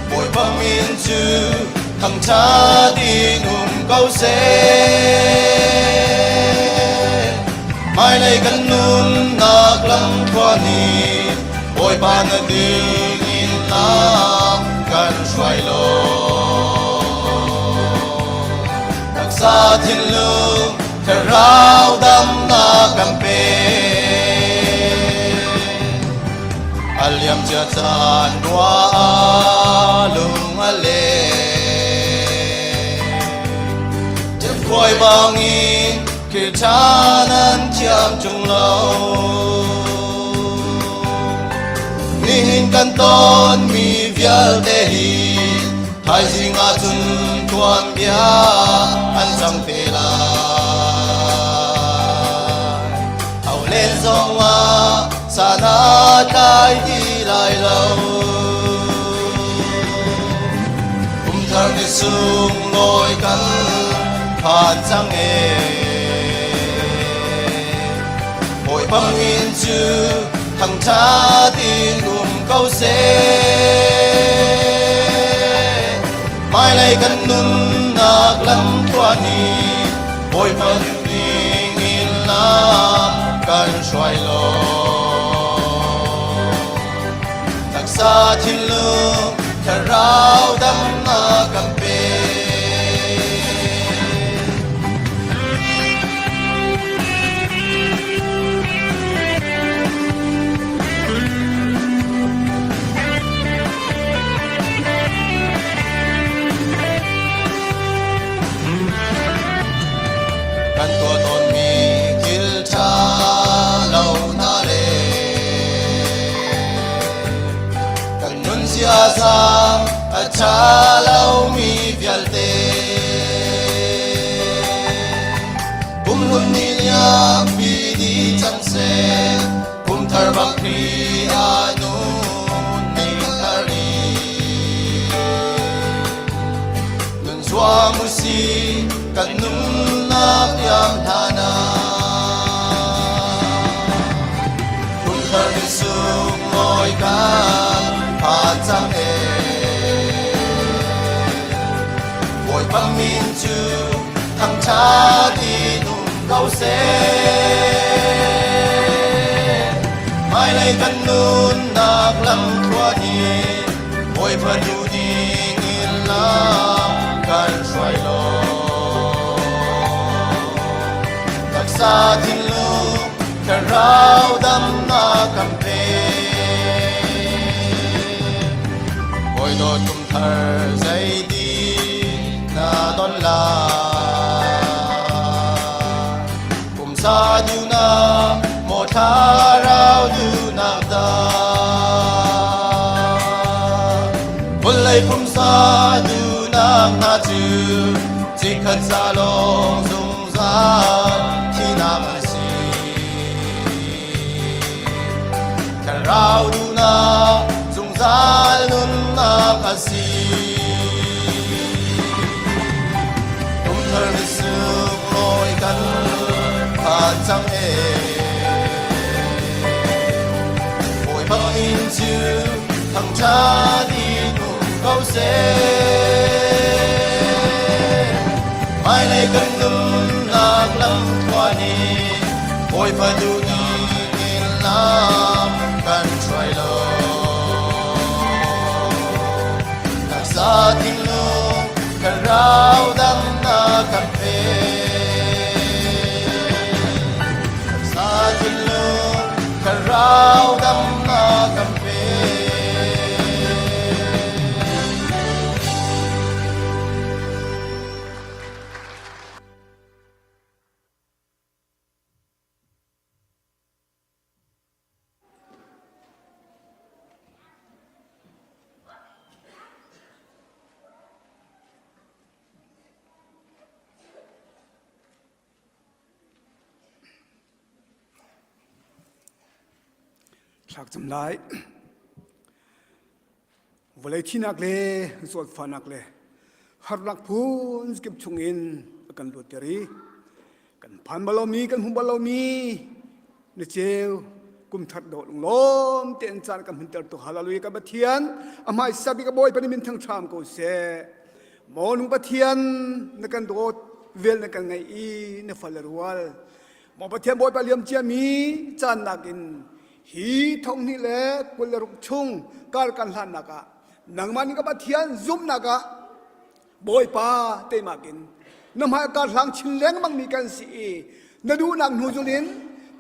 Bawipa min cu thangṭhat in um ko seh. Hmailei kan nunnak lamthluan nih Bawipa na ding in lam kan hruai law. Taksa thinlung thlarau damnak kan pe. A liam cia caan rua lung a leng. Khuai bangin khir ṭhan an thiam ṭung lo. Nihin kan tonmi vialte hi thaizing ahcun tuanbia an cang te lai. Ho len zongah san a tlai ti lai lo. Kum thar ni sunglawi kan phan cang e. Bawipa min cu thangṭhat in um ko seh. Hmailei kan nunnak lamtluan hi Bawipa ning in lam kan hruai law. Taksa thinlung thlarau damnak kan pe. Kan tuah tawnmi thil ṭha lo hna le kan nun ziaza a ṭha lomi vialte kumhlun ni liampi dih cang seh kum thar bak Khrih a nun ni thar i. Thangṭhat in um ko seh. Hmailei kan nunnak lamthluan i Bawipa duh ding in lam kan hruai law. Taksa thinlung thlarau damnak kan pe. Hawi dawt kum thar zeiti na don lai? Pumsa duhnak maw thlarau duhnak dah? Vawlei pumsa duhnak hna cu chikkhat ca lawng zungzal thihnak an si. Thlarau duhnak zungzal nunnak a si. Kumthar ni sunglawi kan phan cang e. Bawipa inn cu thangṭhat in um ko seh. Hmailei kan nunnak lamthluan in Bawipa duhning in lam kan hruai lo. Taksa thinlung kan rau damnak kan pe. Taksa thinlung kan rau damnak kan pe. Thlak cam lai. Vawlei thinak le zawtfahnak le harnak phun kip chungin a kan luatter i kan phan bal lomi kan hmu bal lomi na ceu kum that dawh lunglawm tein caan kan hmanter tu hallelujah kan Pathian a hmaisa bik a Bawipa nih min thangṭham ko seh maw nung Pathian na kan dawt vel na kan ngaih i na fal le rual maw Pathian Bawipa liam ciami caan nakin Hi thonghnih le 26 chung kar kan hlannak ah nangmah nih ka Pathian zumhnak ah Bawipa teimak in na hmai kar hlang chin lengmang mi kan si i na duhnak hnu zul in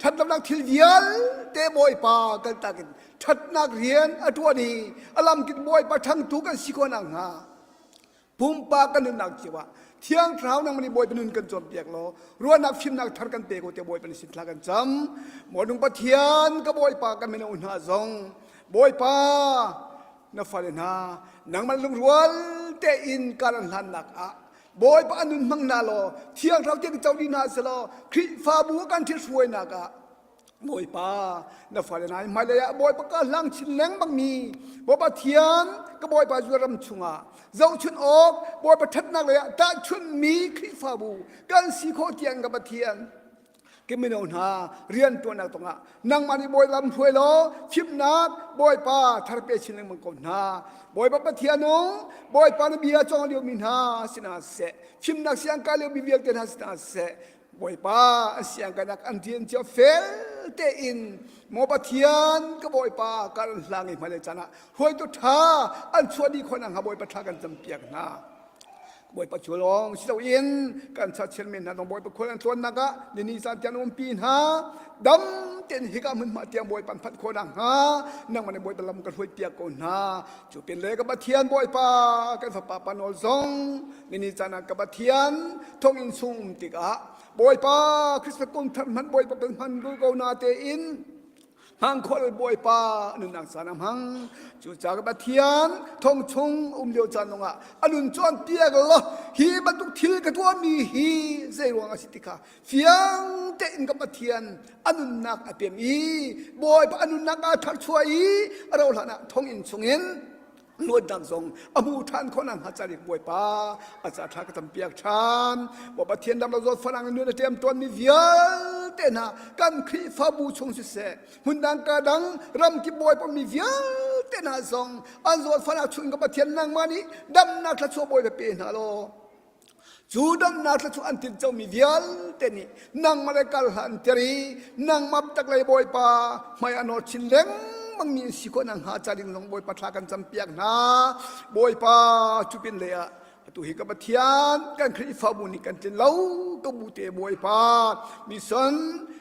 ṭhatlonak thil vialte Bawipa kan tak in ṭhatnak rian a ṭuan i a lamkip Bawipa ṭhangtu kan si khawh nakhnga pumpak kan nunnak cio ah thiang thlarau nangmah nih Bawipa nun kan cawnpiak law ruahnak fimnak thar kan pe ko tiah Bawipa nih sin thla kan cam Maw Pathian ka Bawipa kan mino hna zong Bawipa na fale hna nangmah lungrual tein kar an hlannak ah Bawipa an nun hmang hna law thiang thlarau tiang co dih hna selaw Khrihfabu kan ṭhithruainak ah Bawipa na fale hna hmailei ah Bawipa ka hlang chin lengmang mi Bawipa thiam ka Bawipa Judah ram chungah zohchun awk Bawipa ṭhatnak lei ah tahchunh mi Khrihfabu kan si khawh tiang ka Pathian ke mino hna rian ṭuannak tongah nangmah nih Bawi lam hruai law fimnak Bawipa thar pe chin lengmang ko hna Bawipa Pathian nung Bawipa na bia cawng lio mi hna sinah seh fimnak siang kai lio mi vialte hna sinah seh Bawipa an siangkanak an rian cio fel tein maw Pathian ka Bawipa kar an hlang i hmailei caan ah hruaitu ṭha an chuah dih khawh nakhnga Bawipa ṭha kan campiak hna. Bawipa cu lawng si loin kan chachin men hna dong Bawipa khual an tlawnnak ah nini caan tiang umpi hna dam tein hika hmunhma tiang Bawipa an phanh khawh nakhnga nangmah nih Bawipa lam kan hruai piak ko hna. Cu pin le ka Pathian Bawipa kan fapa pa nawl zong nini caan ah ka Pathian thonginn chung um tikah Bawipa Christmas kum thar hmanh Bawipa kan hman ko na tein hmang khol Bawipa nunnak caan a hmang cu ca ka Pathian thong chung um lio caan longah a nun chuan piak lo hi bantuk thil ka tuahmi hi zei ruang a si ti kha fiang tein ka Pathian a nunnak a pem i Bawipa a nunnak aa tharchuah i a rauh hlan ah thonginn chungin luatnak zong a hmu ṭhan khawh nakhnga carik Bawipa a ca ṭha ka tampiak ṭhan Bawipa Pathian dam lo zawt falang in nun a ṭem tawnmi vialte hna kan Khrihfabu chung siseh hmundang ka dang ramkip Bawipa mi vialte hna zong an zawt fanak chung ka Pathian nangmah nih damnak thluachuah Bawipa pe hna law. Cu damnak thluachuah an tincomi vialte nih nangmah le kal hlah an tir i nangmah biatak lei Bawipa hmai ah nawl chin lengmang mi an si khawh nakhnga ca ding zong Bawipa thla kan campiak hna. Bawipa cu pin lei ah atu hi ka Pathian kan Khrihfabu nih kan tlin lo ka bu te Bawipa mission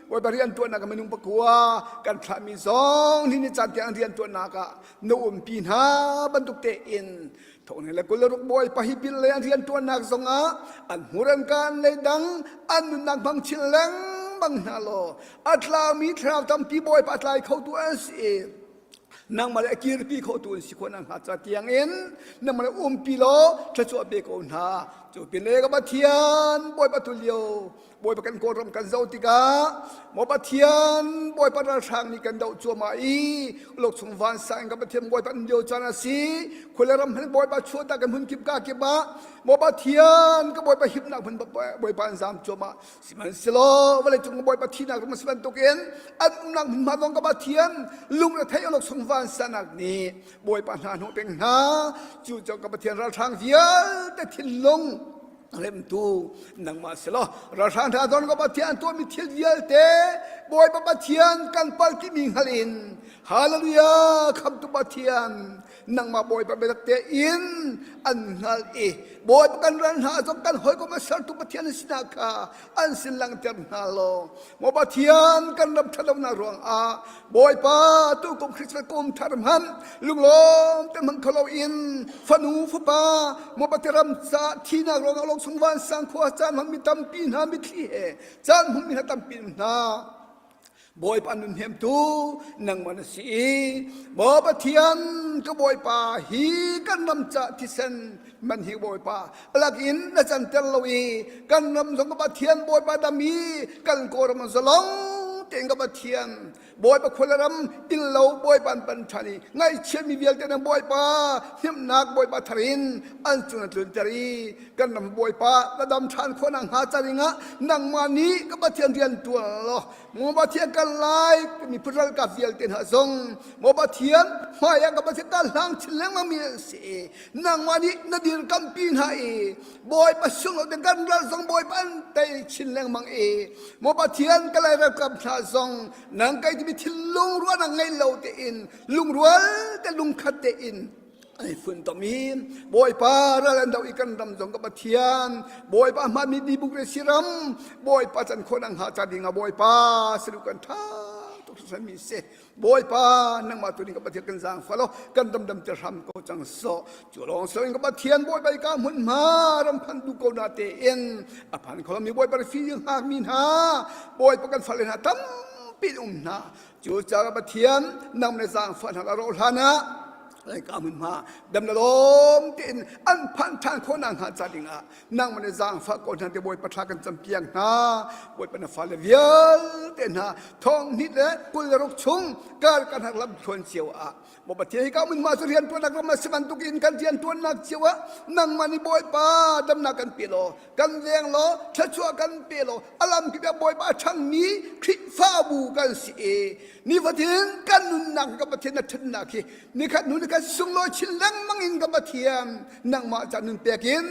Bawipa rian tuannak ah minung pakua kan thlahmi zong ni ni caan tiang rian tuannak ah na umpi hna bantuk tein Thawng le kul le ruk bawipa hi pil le an rianṭuannak zongah an hmuran kaan le dang an nunnak hmang chin lengmang hna law a tlangmi thlarau tampi bawipa a tlai khotu an si i nangmah le a kirpi khotu an si khawh nakhnga ca tiangin nangmah le umpi law thluachuah pe ko hna cu pin le ka Pathian bawipa tu lio Bawipa kan Kawlram kan zoh tikah maw Pathian Bawipa ralhrang nih kan doh cuahmah i uluk chung vansang in kan Pathian Bawipa an lio caan a si khuale ram hmanh Bawipa chuahtak kan hmun kip ka kip ah maw Pathian ka Bawipa himnak hmun Bawipa an zam cuahmah sihmanhsehlaw vawlei cung Bawipa thihnak ram a si bantukin an umnak hmunhma zong ka Pathian lung le thei uluk chung vansanak nih Bawipa hna hnawh peng hna cu cu ka Pathian ralhrang vialte thinlung remtu nangmah si law ralhrang hna don ka Pathian tuahmi thil vialte Bawipa Pathian kan pal timi hngal in Hallelujah khamtu Pathian nangmah Bawipa biatak tein an hngal i Bawipa kan ral hna zong kan hawikom a sertu Pathian na sinak kha an sin langhter hna law Maw Pathian kan ram ṭhatlonak ruangah Bawipa tukum Christmas kum thar hmanh lunglawm te hmang kho loin fanu fapa maw Pathian ram ca thinak ruangah lawng chung vansang khua caan hmangmi tampi hna mitthli he caan hmangmi hna tampi hna Bawipa nun hnemtu nangmah na si i Maw Pathian ka Bawipa hi kan ram ca thisen man hi Bawipa lakin na canter lo i kan ram zong ka Pathian Bawipa dam i kan Kawlram zalong tein ka Pathian Bawipa khual ram illo Bawipa an pan ṭhan i ngaihchiatmi vialte na Bawipa hnemhnak Bawipa thar in an cung na tlunter i kan ram Bawipa na dam ṭhan khawh nakhnga ca dingah nangmah nih ka Pathian rian ṭuan law Maw Pathian kan lai miphun ralkap vialte hna zong maw Pathian hmaiah ka Pathian ka hlang chin lengmang mi an si nangmah nih na dirkampi hna i Bawipa sunglaw te kan ral zong Bawipa an tei chin lengmang i maw Pathian ka lai ralkap hna zong nang kai timi thinlung ruahnak ngei lo tein lungrual te lungkhat tein an i funtom i Bawipa ral an do i kan ram zong ka Pathian Bawipa hmanmi democracy ram Bawipa can khawh nang hnga ca ding ah Bawipa salu kan tha tuk hringhran mi si Bawipa nangmah tu ning ka Pathian kan zaang fa law kan damdam te hram ko cang so cu lawng so in ka Pathian Bawipa i ka hmun hma ram phan du ko na te in a phan kho mi Bawipa fi hngak mi hna Bawipa kan fale hna tampi um hna Cu caah Pathian nang le zaangfah hna ro hlan ah ka hmun hma dam le lawm tein an phanh ṭhan khawh nak hnga ca dingah nangmah le zaangfah ko hna te Bawipa thla kan campiak hna Bawipa na fale vialte hna thong hnih le 26 chung kar kan hak lam thluan cio ah Maw Pathian hi ka hmun hma cu rianṭuannak ram a si bantuk in kan rianṭuannak cio ah nangmah nih Bawipa damnak kan pe law kan veng law thluachuah kan pe law a lamkip ah Bawipa a ṭhangmi Khrihfabu kan si i nifatin kan nunnak ka Pathian na ṭhatnak hi nikhat hnu nikhat sunglawi chin lengmang in ka Pathian nangmah ca nun pek in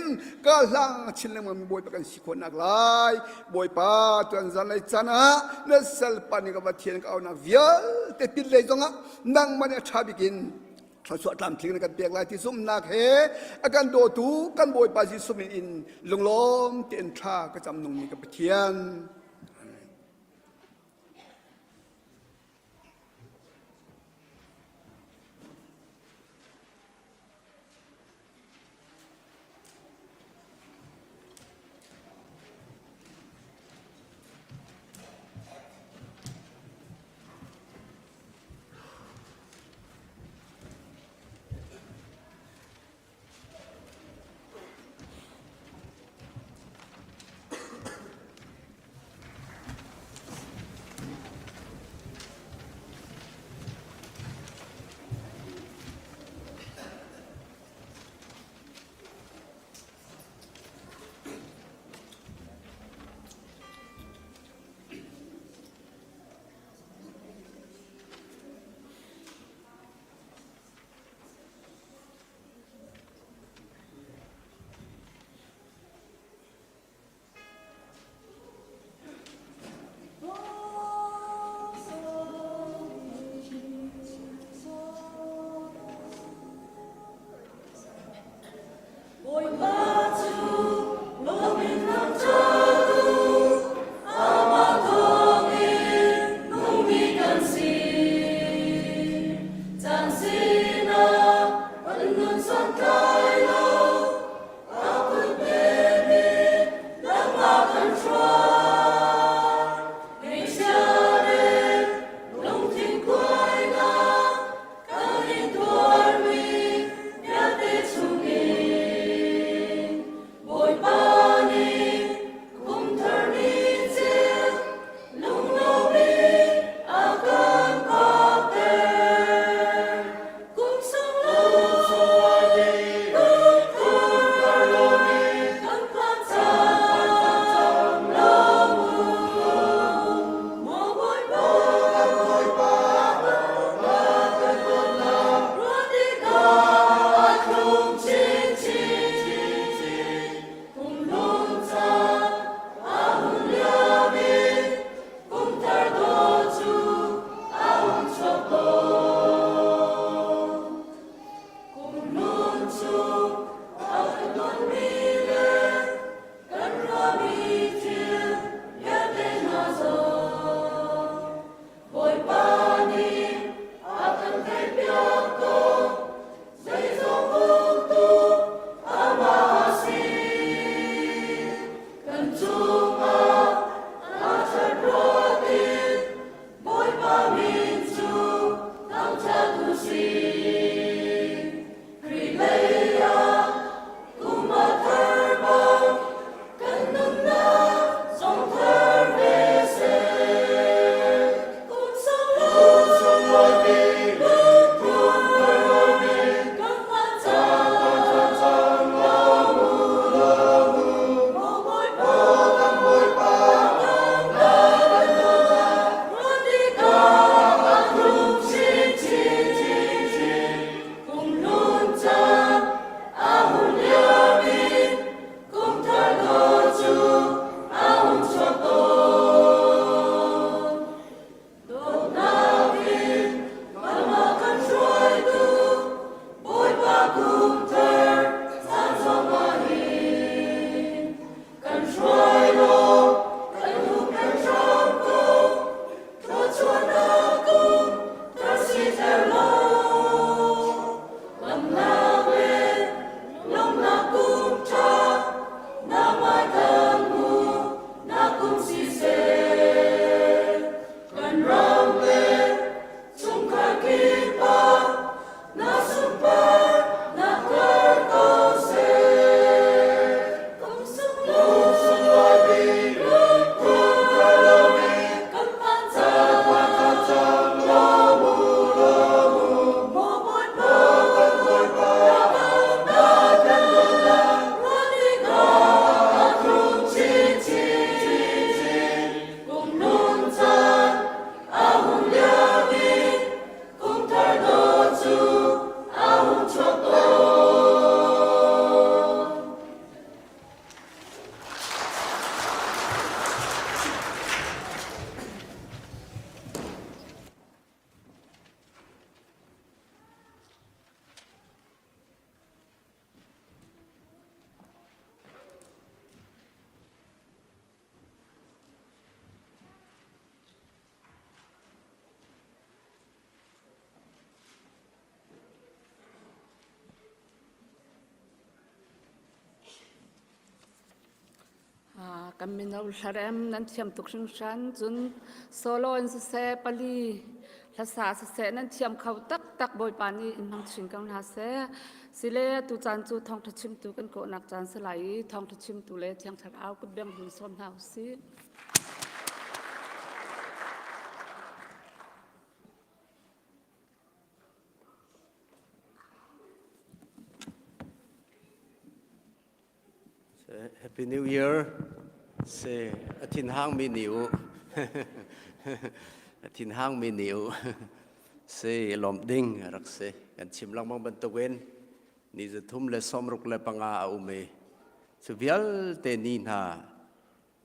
ka hlang chin lengmang mi Bawipa kan si khawhnak lai Bawipa tuan zan lei caan ah na salpa nih ka Pathian ka aunak vialte pin lei zongah nangmah nih a ṭha bik in thluachuah tlamtling na kan pek lai ti zumhnak he a kan dawtu kan Bawipa Jesuh min in lunglawm tein thla ka cam nungmi ka Pathian. Kan mino hlarem nan thiam tuk hringhran cun solo in siseh pali hlasa siseh nan thiam kho taktak Bawipa nih in hmang chin ko hna seh. Sile tu caan cu thawngṭha chimtu kan kawhnak caan si lai i thawngṭha chimtu le Thiang Thlarau kutbeng hun sawm hna usih. Happy New Year. Se a thin hang mi ni u. A thin hang mi ni u. Se lom ding rak se. Kan chim lengmang bantukin ni zathum le sawmruk le panga a um i cu vialte ni hna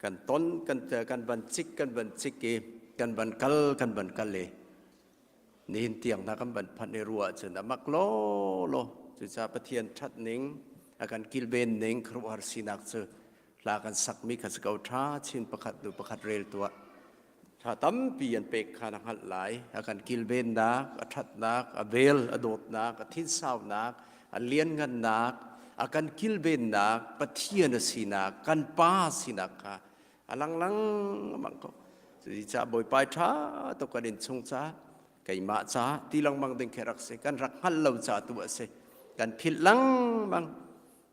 kan ton kan kan van cik kan van cik i kan van kal kan van kal i nihin tiang hna kan van phanh i ruah ahcun a mak law law cucaah Pathian ṭhat ning a kan kilven ning khuaruahhar sinak cu hla kan sakmi kha si ko ṭha chin pakhat hnu pakhat rel tuah ṭha tampi an pek kha na hngalh lai a kan kilvennak a ṭhatnak a vel a dawtnak a thinsaunak a lianngannak a kan kilvennak Pathian a sinak kan pa sinak kha a lang lengmang ko cucaah bawipa ṭha tuk kan in chung ca keimah ca ti lengmang ding khi rak si kan rak hngalh lo ca tu a si kan philh lengmang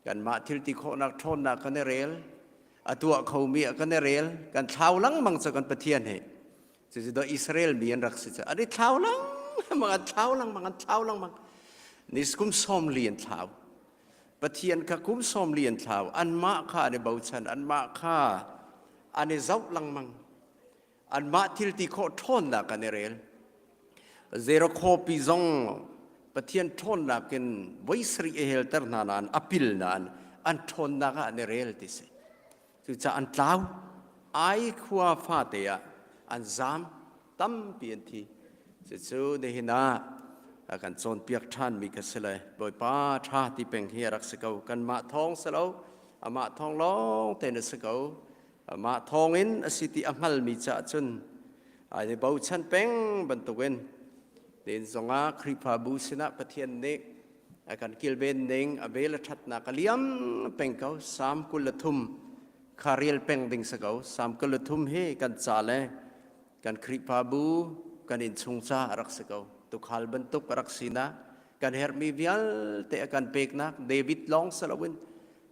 kanmah thil ti khawhnak ṭhawnnak kan i rel a tuah khomi ah kan i rel kan thlau lengmang cu kan Pathian he cucu do Israel mi an rak si cu an i thlau lengmang an thlau lengmang an thlau lengmang ni kum sawmli an thlau Pathian kha kum 40 an thlau. Anmah kha an i bochan, anmah kha an i zoh lengmang. Anmah thil ti khawh ṭhawnnak an i rel. Jericho pi zong Pathian ṭhawnnak in voi sarih a helter hna nain a pil nain an ṭhawnnak ah an i rel ti si. Cucaah an tlau. Ai khua fate ah an zaam. Tampi an thi. Cucu nihin ah a kan cawnpiak ṭhanmi kha si le Bawipa ṭha ti peng hi a rak si ko. Kanmah thawng si lo, amah thawng lawng tein a si ko. Amah thawngin a si ti a hngalmi caah cun ai i bochan peng bantukin nihin zongah Khrihfabu sinah Pathian nih a kan kilven ning a vel a ṭhatnak a liam peng ko. Salm 23 kha rel peng ding si ko. Salm 23 hi kan ca le Kan Khrihfabu, kan innchung ca a rak si ko. Tukhal bantuk a rak sinak, kan herhmi vialte a kan peknak David lawng si loin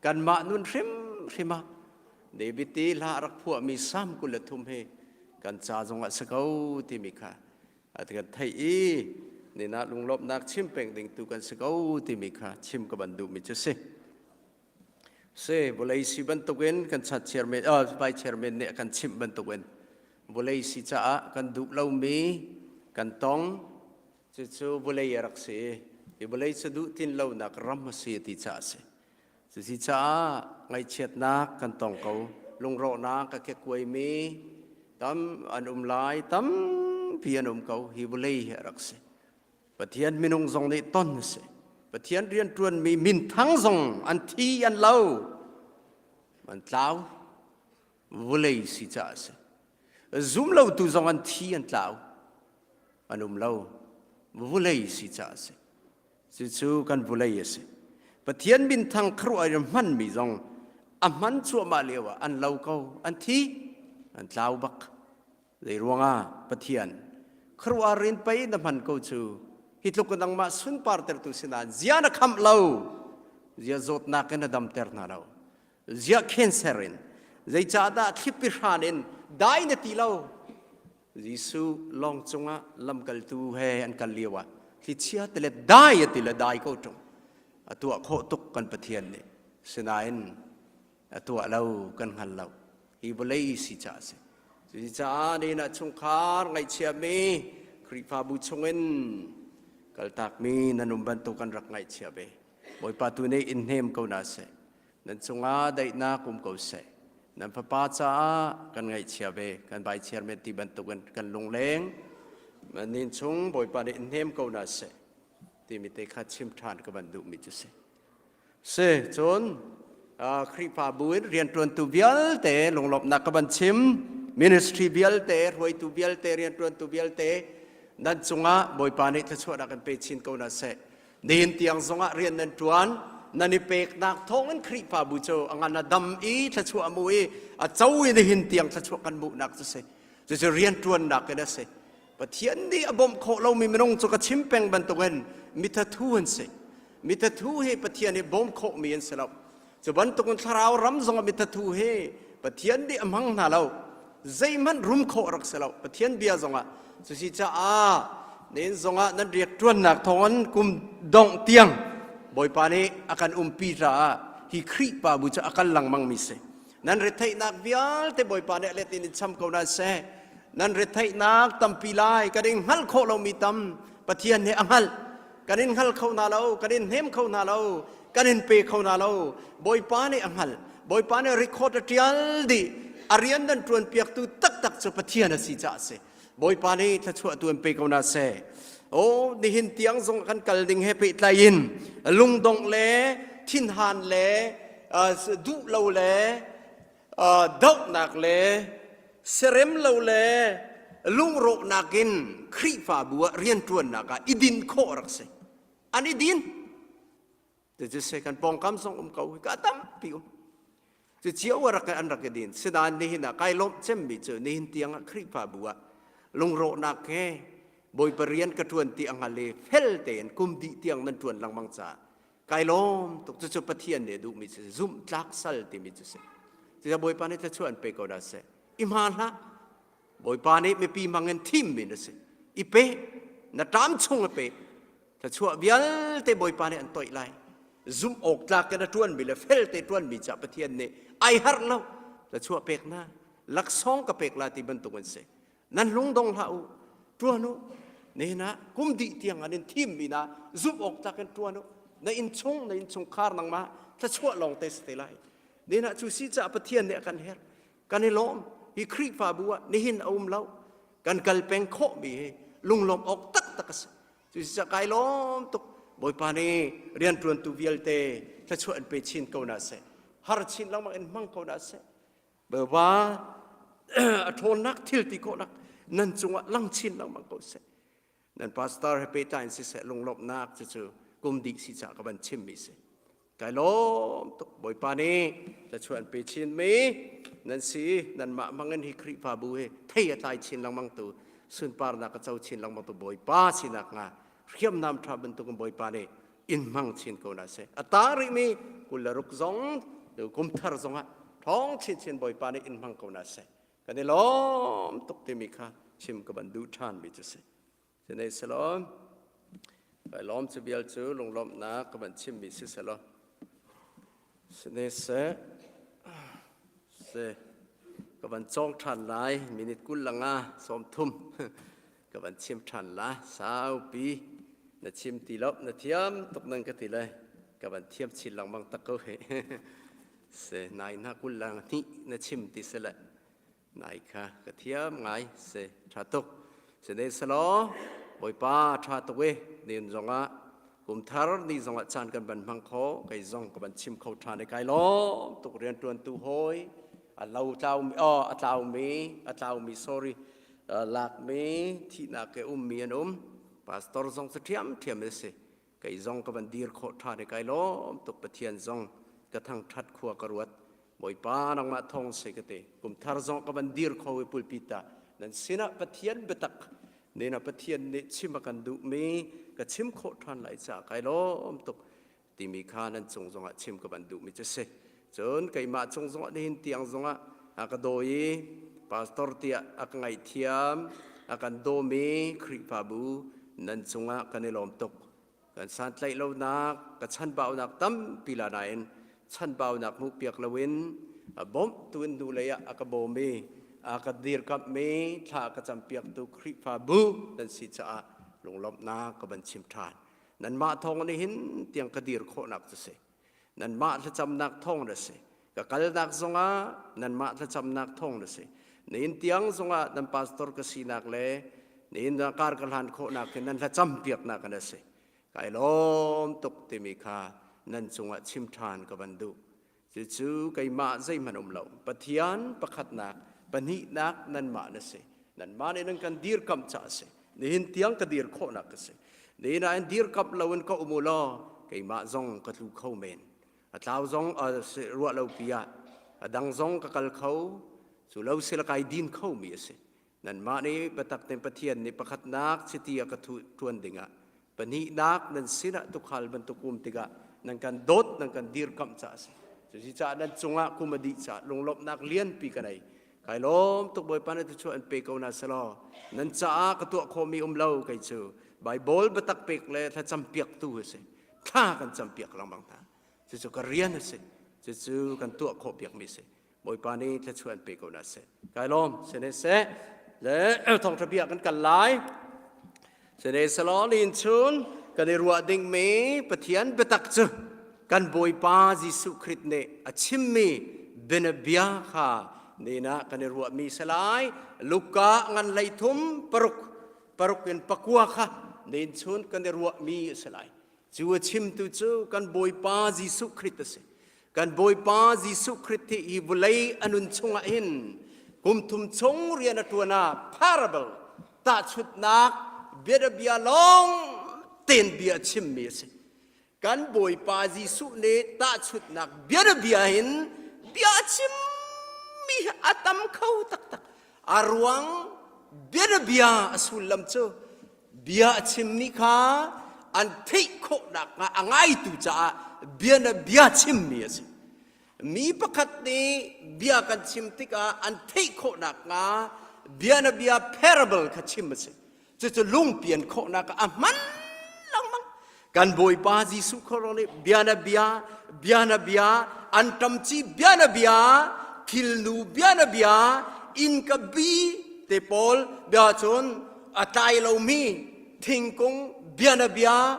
kanmah nun hrimhrim ah David i hla a rak phuahmi Salm 23 hi kan ca zongah si ko timi kha a kan theih i nina lunglawmhnak chim peng ding tu kan si ko timi kha chim ka ban duhmi cu si. Si vawlei si bantukin kan chat chairman uh, vice chairman nih a kan chimh bantukin vawlei si caah kan duh lomi kan tong cucu vawlei a rak si i vawlei cu duh tin lonak ram a si ti caah a si cuci caah ngaihchiatnak kan tong ko lungrawhnak a kekuaimi tam an um lai tampi an um ko hi vawlei hi a rak si Pathian minung zong nih ton a si. Pathian rianṭuanmi minthang zong an thi an lo. An tlau. Vulei si caah a si. Zumlotu zong an thi an tlau. An um lo. Vulei si caah a si. Cucu kan vulei a si. Pathian minthang khuaruah in hmanmi zong a hman cuahmah lio ah an lo ko. An thi. An tlau bak. Zei ruangah Pathian khuaruahhar in pei na hman ko cu hi tluk in nangmah sunpartertu si nain zia na khamh lo zia zawtnak in na damter hna lo zia cancer in zeicahdah thlipi hran in dai na ti lo Jesuh lawng cungah lamkaltu he an kal lio ah thlichia te le dai a ti le dai ko ṭung a tuah khawh tuk kan Pathian nih sinain a tuah lo kan hngal lo hi vawlei si caah a si. Cucaah nihin ah chungkhar ngaihchiami Khrihfabu chungin kaltakmi nan um bantuk kan rak ngaihchia ve. Bawipa tu nih in hnem ko hna seh. Nan cungah daihnak um ko seh. Nan fapa caah kan ngaihchia ve. Kan vai chairman ti bantukin kan lungleng. Nin chung Bawipa nih in hnem ko hna seh. Timi te kha chim ṭhan ka van duhmi cu si. Si, cun Khrihfabu in rianṭuantu vialte lunglawmhnak ka van chim. Ministry vialte, hruaitu vialte, rianṭuantu vialte nan cungah Bawipa nih thluachuahnak in pe chin ko hna seh. Nihin tiang zongah rian nan ṭuan. Nan i peknak thawngin Khrihfabu cu a ngan a dam i thluachuah a mu i a co i nihin tiang thluachuah kan hmuhnak cu si. Cucu rianṭuannak in a si. Pathian nih a bawmh khawh lomi minung cu ka chim peng bantukin mithathu an si. Mithathu hi Pathian nih bawm khawhmi an si lo. Cu bantukin thlarau ram zongah mithathu hi Pathian nih a hmang hna lo. Zeihmanh rum khawh rak si lo. Pathian bia zongah cusi caah nen zongah nan riakṭuannak thawngin kum dongh tiang Bawipa nih a kan umpi caah hi Khrihfabu cu a kal lengmangmi si. Nan retheihnak vialte Bawipa nih a let in in cham ko hna seh. Nan retheihnak tampi lai kan in hngalh khawh lomi tam Pathian nih a hngalh. Kan in hngal kho hna lo, kan in hnem kho hna lo, kan in pe kho hna lo. Bawipa nih a hngalh. Bawipa nih record a ṭial dih. A rian nan ṭuan piaktu taktak cu Pathian a si caah a si. Bawipa nih thluachuah tu an pe ko hna seh. Oh, nihin tiang zong kan kal ding he pehtlai in lungdongh le thinhan le duh lo le dohnak le serem lo le lungrawhnak in Khrihfabu ah rianṭuannak ah i din khawh rak si. An i din. Cucu se kan pawngkam zong um ko ka tampi um. Cu cio a rak an rak i din. Sinain nihin ah kai lawmh cemmi cu nihin tiang ah Khrihfabu ah lungrawhnak he Bawipa rian ka ṭuan ti a hngal i fel tein kum dih tiang nan ṭuan lengmang caah kai lawm tuk. Cucu Pathian nih a duhmi cu zumh tlak sal timi cu si. Cucaah Bawipa nih thluachuah an pe ko dah seh. I hma hlah. Bawipa nih mipi hmang in thimmi na si. I pe. Na ṭam chung a pe. Thluachuah vialte Bawipa nih an toih lai. Zumh awk tlak in a ṭuanmi le felte ṭuanmi caah Pathian nih ai harh lo. Thluachuah pek hna. Laksawng ka pek la ti bantuk an si. Nan lungdong hlah u. Ṭuan u. Nihin ah kum dih tiang an in thimmi na zumh awk tlak in ṭuan u. Na innchung, na innchungkhar nangmah thluachuah lawng te si te lai. Nihin ah cu si caah Pathian nih a kan herh. Kan i lawm. Hi Khrihfabu ah nihin a um lo. Kan kal peng khawhmi hi lunglawmh awk taktak a si. Cucaah kai lawm tuk. Bawipa nih rianṭuantu vialte thluachuah in pe chin ko hna seh. Har chin lengmang in hmang ko hna seh. Bawipa a ṭhawnnak thil ti khawhnak nan cungah lang chin lengmang ko seh. Nan pastor he pehtlai in siseh lunglawmhnak cucu kum dih si caah ka van chimmi si. Kai lawm tuk Bawipa nih thluachuah an pe chinmi nan si nanmah hmangin hi Khrihfabu hi thei a tlai chin lengmang tu sunparnak a co chin lengmang tu Bawipa sinak hnga hriamnam ṭha bantukin Bawipa nih in hmang chin ko hna seh. A tang rihmi 26 zong kum thar zongah ṭhawng chinchin Bawipa nih in hmang ko hna seh. Kan i lawm tuk timi kha chim ka van duh ṭhanmi cu si. Sinei selaw, kai lawm cu vial cu lunglawmhnak ka van chimmi si selaw. Sinei seh, se, ka van cawng ṭhan lai, minute 20 langa 30 ka van chim ṭhan la, saupi na chim ti lo, na thiam tuk nan ka ti lai, ka van thiam chin lengmang tak ko hi. Se, nai na 20 lang hnih na chim ti se le, Nai kha ka thiam ngai si ṭha tuk. Sihmanhsehlaw Bawipa ṭha tuk i nihin zongah kum thar ni zongah caan kan van hmang kho kei zong ka van chim kho ṭhan i kai lawm tuk rianṭuantu hawi a lo tlaumi oh a tlaumi a tlaumi sorry lakmi thihnak ke ummi an um pastor zong cu ṭhiamṭhiam a si kei zong ka van dir khawh ṭhan i kai lawm tuk Pathian zong ka thangṭhat khua ka ruat Bawipa nangmah thawng si ka ti kum thar zong ka van dir kho i pulpit ah nan sinah Pathian biatak nena Pathian nih chim a kan duhmi ka chim khawh ṭhan lai caah kai lawm tuk timi kha nan cung zongah chim ka van duhmi cu si cun keimah cung zongah nihin tiang zongah a ka dawi i pastor tiah a ka ngaihthiam a kan dawmi Khrihfabu nan cungah kan i lawm tuk kan santlaih lonak ka chanbaunak tampi la nain chanbaunak hmuhpiak loin a bawmhtu in hnulei ah a ka bawm i a ka dirkamhmi thla a ka campiaktu Khrihfabu nan si caah lunglawmhnak ka van chim ṭhan nanmah thawng nih hin tiang ka dir khawhnak cu si nanmah thlacamnak thawng na si ka kalnak zongah nanmah thlacamnak thawng na si nihin tiang zongah nan pastor ka sinak le nihin kar ka hlan khawhnak hi nan thlacam piaknak an si kai lawm tuk timi kha nan cungah chim ṭhan ka van duh Cucu keimah zeihmanh um lo. Pathian pakhatnak, pahnihnak nanmah na si. Nanmah nih nan kan dirkamh caah a si. Nihin tiang ka dir khawhnak ka si. Nihin ah in dirkamh loin ka um u law. keimah zong ka tlu kho men. A tlau zong ruah lo pi ah a dang zong ka kal kho. Cu lo sila kai din kho mi a si. Nanmah nih biatak tein Pathian nih pakhatnak chiti a ka ṭuan dingah pahnihnak nan sinah tuukhal bantuk um tikah nan kan dawt nan kan dirkamh caah a si. Cucaah nan cungah kum a dih caah lunglawmhnak lianpi ka nei. Kai lawm tuk Bawipa na tuchuah an pe ko na selaw nan caah ka tuah khawhmi um lo kei cu Baibal biatak pek le thlacam piaktu a si. Thla kan cam piak lengmang hna. Cucu ka rian a si. Cucu kan tuah khawh piakmi a si. Bawipa nih thluachuah an pe ko hna seh. Kai lawm sene seh le thawngṭha bia kan kal lai. Sene selaw lin chun kan i ruah dingmi Pathian biatak cu kan Bawipa Jesuh Khrist nih a chimmi bianabia kha nina kan i ruahmi si lai. Luka ngan leithum paruk paruk in pakua kha nin chun kan i ruahmi a si lai. Cu a chimtu cu kan Bawipa Jesuh Khrist a si. Kan Bawipa Jesuh Khrist hi hi vawlei a nun chungah hin kum thum chung rian a ṭuan ah parable tahchunhnak bianabia lawng tein bia a chimmi a si. Kan Bawipa Jesuh nih tahchunhnak bianabia in bia a chimmi hi a tam kho taktak. A ruang bianabia a sullam cu Bia a chimmi kha an theih khawh nakhnga a ngaitu caah bianabia chimmi a si. Mi pakhat nih bia kan chim tikah an theih khawh nakhnga bianabia parable kha chim a si. Cucu lungpian khawhnak ah a hman lengmang. Kan Bawipa Jesuh Khrist nih bianabia bianabia anṭamci bianabia thilnu bianabia innka bi te pawl bia cun a tlai lomi thingkung bianabia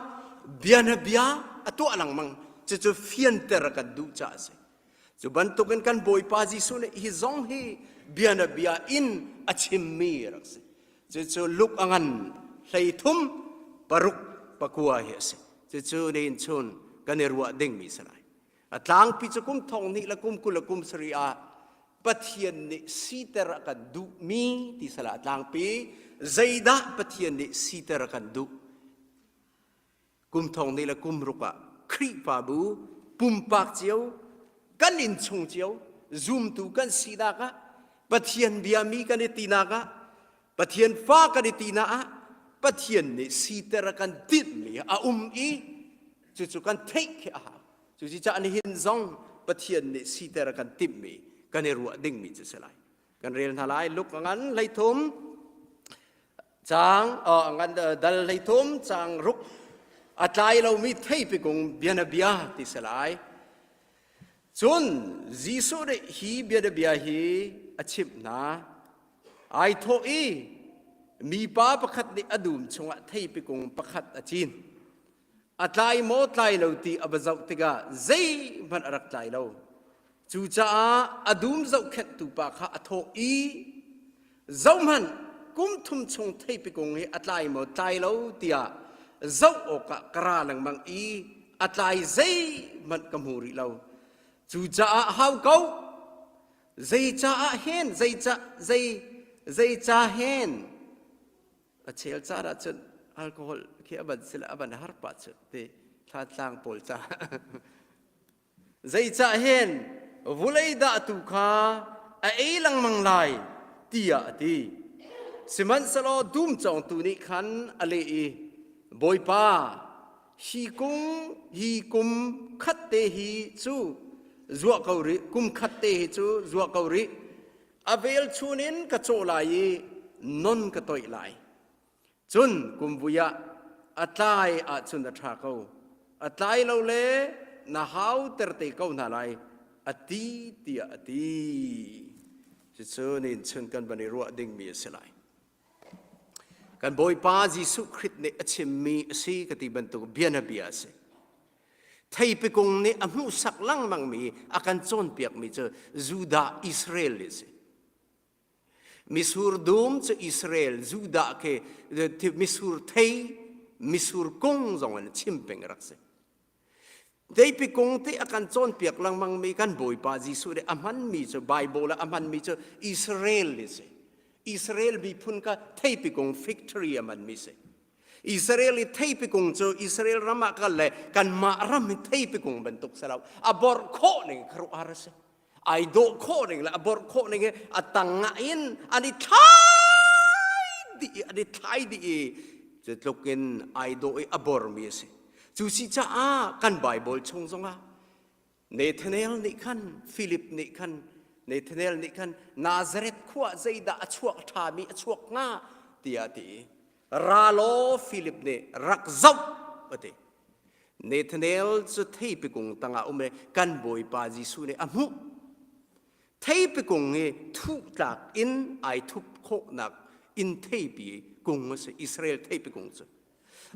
bianabia a tuah lengmang cucu fianter kan duh caah a si cu bantukin kan Bawipa Jesuh nih hi zong hi bianabia in a chimmi a rak si cucu Luke a ngan 33 paruk pakua hi a si cucu nihin chun kan i ruah dingmi si lai a tlangpi cu kum thong hnih le kum 20 le kum sarih ah Pathian nih siter a kan duhmi ti sala a tlangpi zeidah Pathian nih siter a kan duh kum thong hnih le kum ruk ah Khrihfabu pumpak cio kan innchung cio zumtu kan sinak ah Pathian biami kan i tinak ah Pathian fa kan i tinak ah Pathian nih siter a kan tinhmi a um i cucu kan theih khi a hau cucaah nihin zong Pathian nih siter a kan timhmi kan i ruah dingmi cu si lai kan rel hna lai Luk a ngan 13 caang ngan dal 13 caang ruk a tlai lomi theipi kung bianabia ti si lai cun Jesuh nih hi bianabia hi a chimh hna ai thawh i mipa pakhat nih a dum chungah theipi kung pakhat a cin A tlai maw tlai lo ti a va zoh tikah zeihmanh a rak tlai lo. Cucaah a dum zohkhenhtu pa kha a thawh i, Zohhmanh, kum thum chung theipi kung hi a tlai maw tlai lo tiah zoh awkah ka ra lengmang i a tlai zeihmanh ka hmu rih lo. Cucaah hau ko, zeicaah hen, zeica, zei, zeica hen A chel caan ahcun alcohol khi a van sila a van har pah cu ti thlatlang pawl ca. Zeicah hen vulei dah tu kha a ei lengmang lai tiah a ti. Sihmanhsehlaw dum cawngtu nih khan a leh i Bawipa hi kung hi kum khat te hi cu zuah ko rih kum khat te hi cu zuah ko rih A velchun in ka cawh lai i non ka toih lai. Cun kumvui ah a tlai ahcun a ṭha ko. A tlai lo le na hauter te ko hna lai, a ti tiah a ti. Cucu nin chun kan van i ruah dingmi a si lai. Kan Bawipa Jesuh Khrist nih a chimmi a si ka ti bantuk bianabia a si. Theipi kung nih a hmuhsak lengmangmi a kan cawnpiakmi cu Judah Israel a si. Misur dum cu Israel, Judah ke misur thei, misur kung zong in chim peng rak si. Theipi kung ti a kan cawnpiak lengmangmi kan Bawipa Jesuh nih a hmanmi cu Bible ah a hmanmi cu Israel a si. Israel miphun kha theipi kung fig tree a hmanmi si. Israel i theipi kung cu Israel ram ah kal le kanmah ram i theipi kung bantuk si lo. A borh khawh ning khuaruahhar a si. Ai dawh khawh ning le a borh khawh ning hi a tang ah in an i thlai dih i an i thlai dih i cu tluk in ai dawh i a bormi a si. Cu si caah kan Bible chung zongah Nathanael nih khan Philip nih khan Nathanael nih khan Nazareth khua zeidah a chuak ṭhami a chuak hnga tiah a ti. Ra law Philip nih rak zoh a ti. Nathanael cu theipi kung tangah um i kan Bawipa Jesuh nih a hmuh. Theipi kung hi thuh tlak in ai thup khawhnak in theipi kung a si Israel theipi kung cu.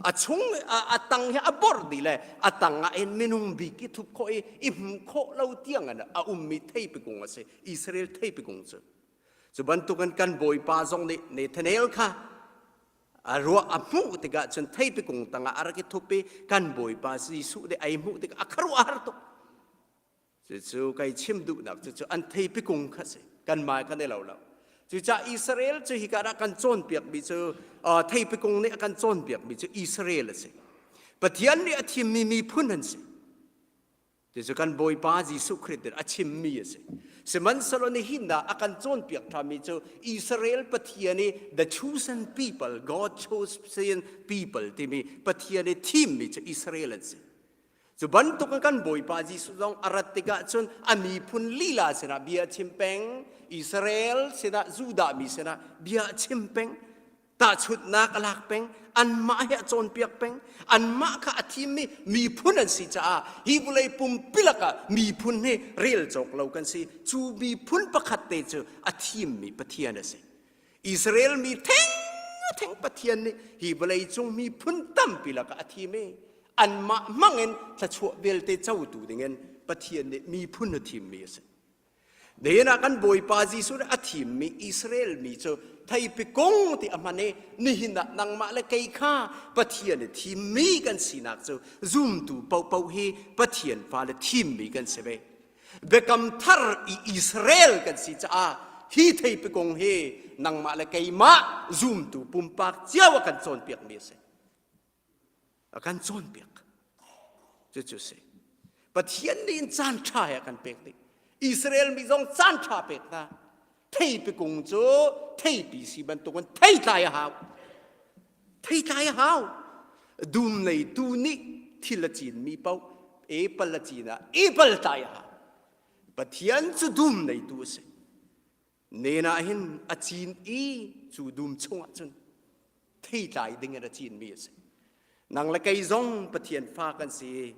A chung a tang hi a borh dih le a tang ah hin minung bik i thup khawh i i hmuh khawh lo tiang in a ummi theipi kung a si Israel theipi kung cu. Cu bantukin kan Bawipa zong nih Nathanael kha a ruah a hmuh tikah cun theipi kung tangah a rak i thup i kan Bawipa Jesuh nih ai hmuh tikah a khuaruah a har tuk. Cucu kai chim duhnak cucu an theipi kung kha si. Kanmah kan i lo lo. Cucaah Israel cu hika ah kan cawnpiakmi cu theipi kung nih a kan cawnpiakmi cu Israel a si. Pathian nih a thimmi miphun an si. Cucu kan Bawipa Jesuh Khrih nih a chimmi a si. Sihmanhsehlaw nihin ah a kan cawnpiak ṭhanmi cu Israel Pathian i the chosen people, God chosen people timi Pathian i thimmi cu Israel an si. Cu bantuk in kan Bawipa Jesuh zong a rat tikah cun a miphun lila sinah bia a chim peng, Israel sinah, Judah mi sinah bia a chim peng, tahchunhnak a lak peng, anmah he a cawnpiak peng, anmah kha a thimmi miphun an si caah hi vawlei pumpi lakah miphun hi rel cawk lo kan si. Cu miphun pakhat te cu a thimmi Pathian a si. Israel mi theng theng Pathian nih hi vawlei cung miphun tampi lakah a thim i anmah hmangin thluachuah vialte cotu dingin Pathian nih miphun a thimmi a si. Nihin ah kan Bawipa Jesuh nih a thimmi Israel mi cu theipi kung ti a hman i nihin ah nangmah le kei kha Pathian i thimmi kan sinak cu zumtu paohpaoh hi Pathian fale thimmi kan si ve. Biakam thar i Israel kan si caah hi theipi kong hi nangmah le keimah zumtu pumpak cio a kan cawnpiakmi a si. A kan cawnpiak. Cucu si. Pathian nih in caan ṭha he a kan pek dih. Israel mi zong caan ṭha pek hna. Theipi kung cu theipi si bantukin theitlai a hau. Theitlai a hau. Dum neitu nih thil a cinmi paoh apple a cin ah apple tlai a hau. Pathian cu dum neitu a si. Nen ah hin a cin i cu dum chungah cun theitlai ding in a cinmi a si. Nang le kei zong Pathian fa kan si i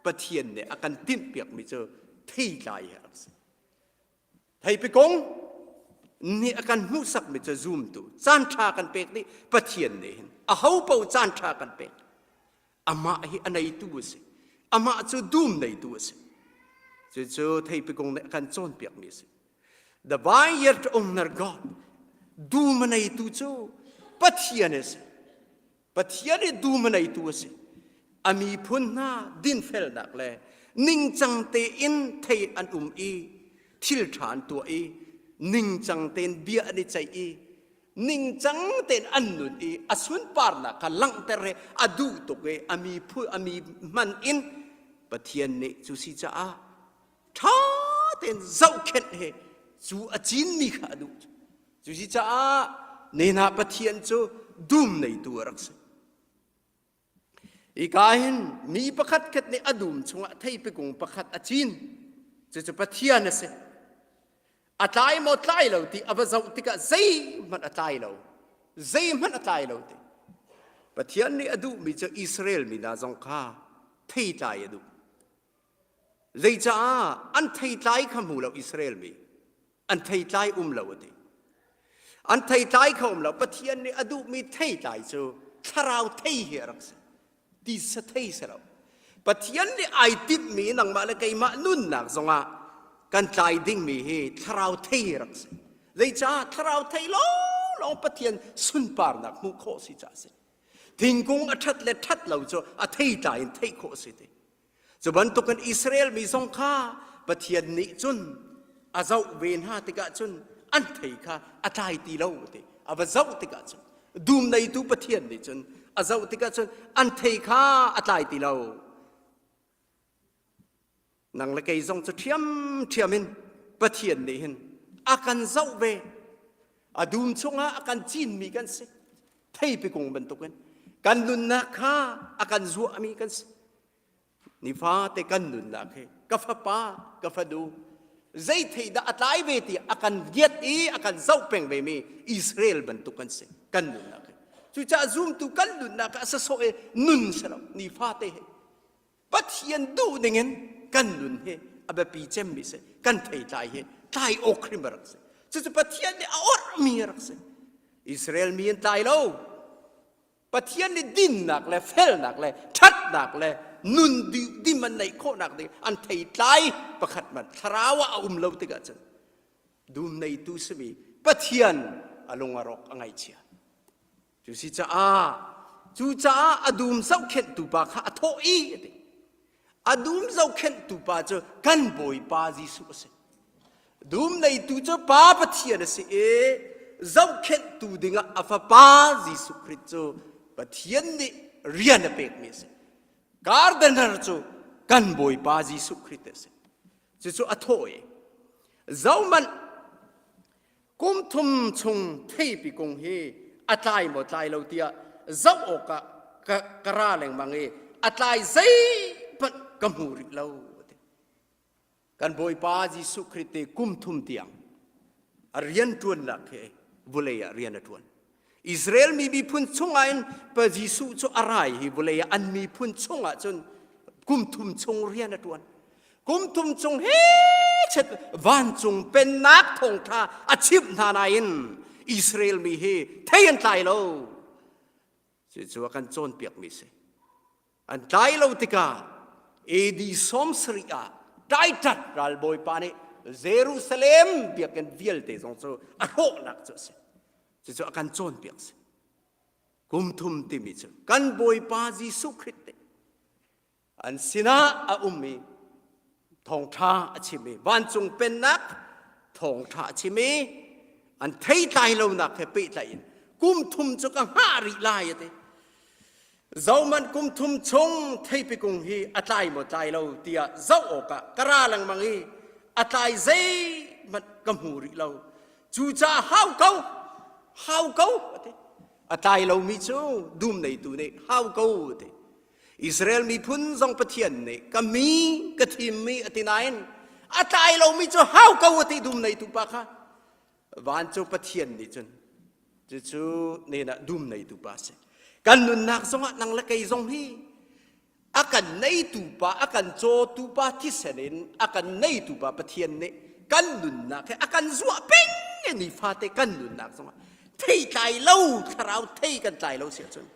Pathian nih a kan tinhpiakmi cu theitlai hi a rak si. Theipi kong nih a kan hmuhsakmi cu zumtu caan ṭha kan pek dih Pathian nih hin aho paoh caan ṭha kan pek. Amah hi a neitu a si. Amah cu dum neitu a si. Cucu theipi kong nih a kan cawnpiakmi a si. The vineyard owner God dum a neitu cu Pathian a si. Pathian i dum a neitu a si. A miphun hna dinfelnak le ningcang tein thei an um i thil ṭha an tuah i ningcang tein bia an i ceih i ningcang tein an nun i a sunparnak kha langhter i a duh tuk i a miphun a mi hman in Pathian nih cu si caah ṭha tein zohkhenh he cu a cinmi kha a duh. Cucaah nena Pathian cu dum neitu a rak si. Hika hin mi pakhat khat nih a dum chungah theipi kung pakhat a cin. Cucu Pathian a si. A tlai maw tlai lo ti a va zoh tikah zeihmanh a tlai lo. Zeihmanh a tlai lo ti. Pathian nih a duhmi cu Israel mi hna zong kha theitlai a duh. Zeicah an theitlai kha hmu lo Israel mi. An theitlai um lo a ti. An theitlai kha um lo. Pathian nih a duhmi theitlai cu thlarau thei hi a rak si. Tisa thei si lo. Pathian nih ai timhmi nangmah le keimah nunnak zongah kan tlai dingmi hi thlarau thei hi rak si. Zeicah thlarau thei lawnglawng Pathian sunparnak hmuh khawh si caah a si. Thingkung a ṭhat le ṭhat lo cu a theitlai in theih khawh a si ti. Cu bantukin Israel mi zong kha Pathian nih cun a zoh ve hna tikah cun an thei kha a tlai ti lo ti a va zoh tikah cun. Dum neitu Pathian nih cun a zoh tikah cun an thei kha a tlai ti lo. Nang le kei zong cu ṭhiamṭhiam in Pathian nih hin a kan zoh ve. A dum chungah a kan cinmi kan si. Theipi kung bantukin kan nunnak kha a kan zuahmi kan si. Nifate kan nunnak hi ka fapa, ka fanu zei thei dah a tlai ve ti a kan ngiat i a kan zoh peng ve mi Israel bantuk kan si kan nunnak hi. Cucaah zumtu kan nunnak ah sasawh i nun si lo nifate hi Pathian duh dingin kan nun hi a biapi cemmi si kan theitlai hi tlai awk hrim a rak si cucu Pathian nih a orhmi a rak si Israel mi an tlai lo Pathian nih dinnak le felnak le ṭhatnak le nun dim an neih khawhnak ding an theitlai pakhat man thlarau ah a um lo tikah cun dum neitu simi Pathian a lung a rawk a ngaihchia Cu si caah cucaah a dum zohkhenhtu pa kha a thawh i a ti. A dum zohkhenhtu pa cu kan Bawipa Jesuh a si. Dum neitu cu Pa Pathian a si i zohkhenhtu dingah a fapa Jesuh Khrih cu Pathian nih rian a pekmi a si. Gardener cu kan Bawipa Jesuh Khrih a si. Cucu a thawh i zohmanh Kum thum chung theipi kung hi a tlai maw tlai lo tiah zoh awkah ka, ka ra lengmang i a tlai zeihmanh ka hmu rih lo. Kan Bawipa Jesuh Khrih te kum thum tiang a rian ṭuannak he vulei ah rian a ṭuan. Israel mi miphun chungah in pa Jesuh cu a rai hi vawlei ah an miphun chungah cun kum thum chung rian a ṭuan. Kum thum chung he chet vancung pennak thawngṭha a chimh hna nain Israel mi hi thei an tlai lo. Cucu a kan cawnpiakmi si. An tlai lo tikah AD 70 ah Titus ralbawipa nih Jerusalem biakinn vialte zong cu a hrawhnak cu a si. Cucu a kan cawnpiak si. Kum thum timi cu kan Bawipa Jesuh Khrih nih an sinah a um i thawngṭha a chim i vancung pennak thawngṭha a chim i an theitlai lonak he pehtlaih in kum thum cu ka hngah rih lai a ti. Zohmanh kum thum chung theipi kung hi a tlai maw tlai lo tiah zoh awkah ka ra lengmang i a tlai zeihmanh ka hmu rih lo. Cucaah hau ko, hau ko a ti. A tlai lomi cu dum neitu nih hau ko a ti. Israel miphun zong Pathian nih ka mi ka thimmi a ti nain a tlai lomi cu hau ko a ti dum neitu pa kha. Van cu Pathian nih cun cucu nen ah dum neitu pa a si. Kan nunnak zongah nang le kei zong hi a kan neitu pa a kan cawtu pa thisen in a kan neitu pa Pathian nih kan nunnak he a kan zuah peng i nifate kan nunnak zongah theitlai lo thlarau thei kan tlai lo si ahcun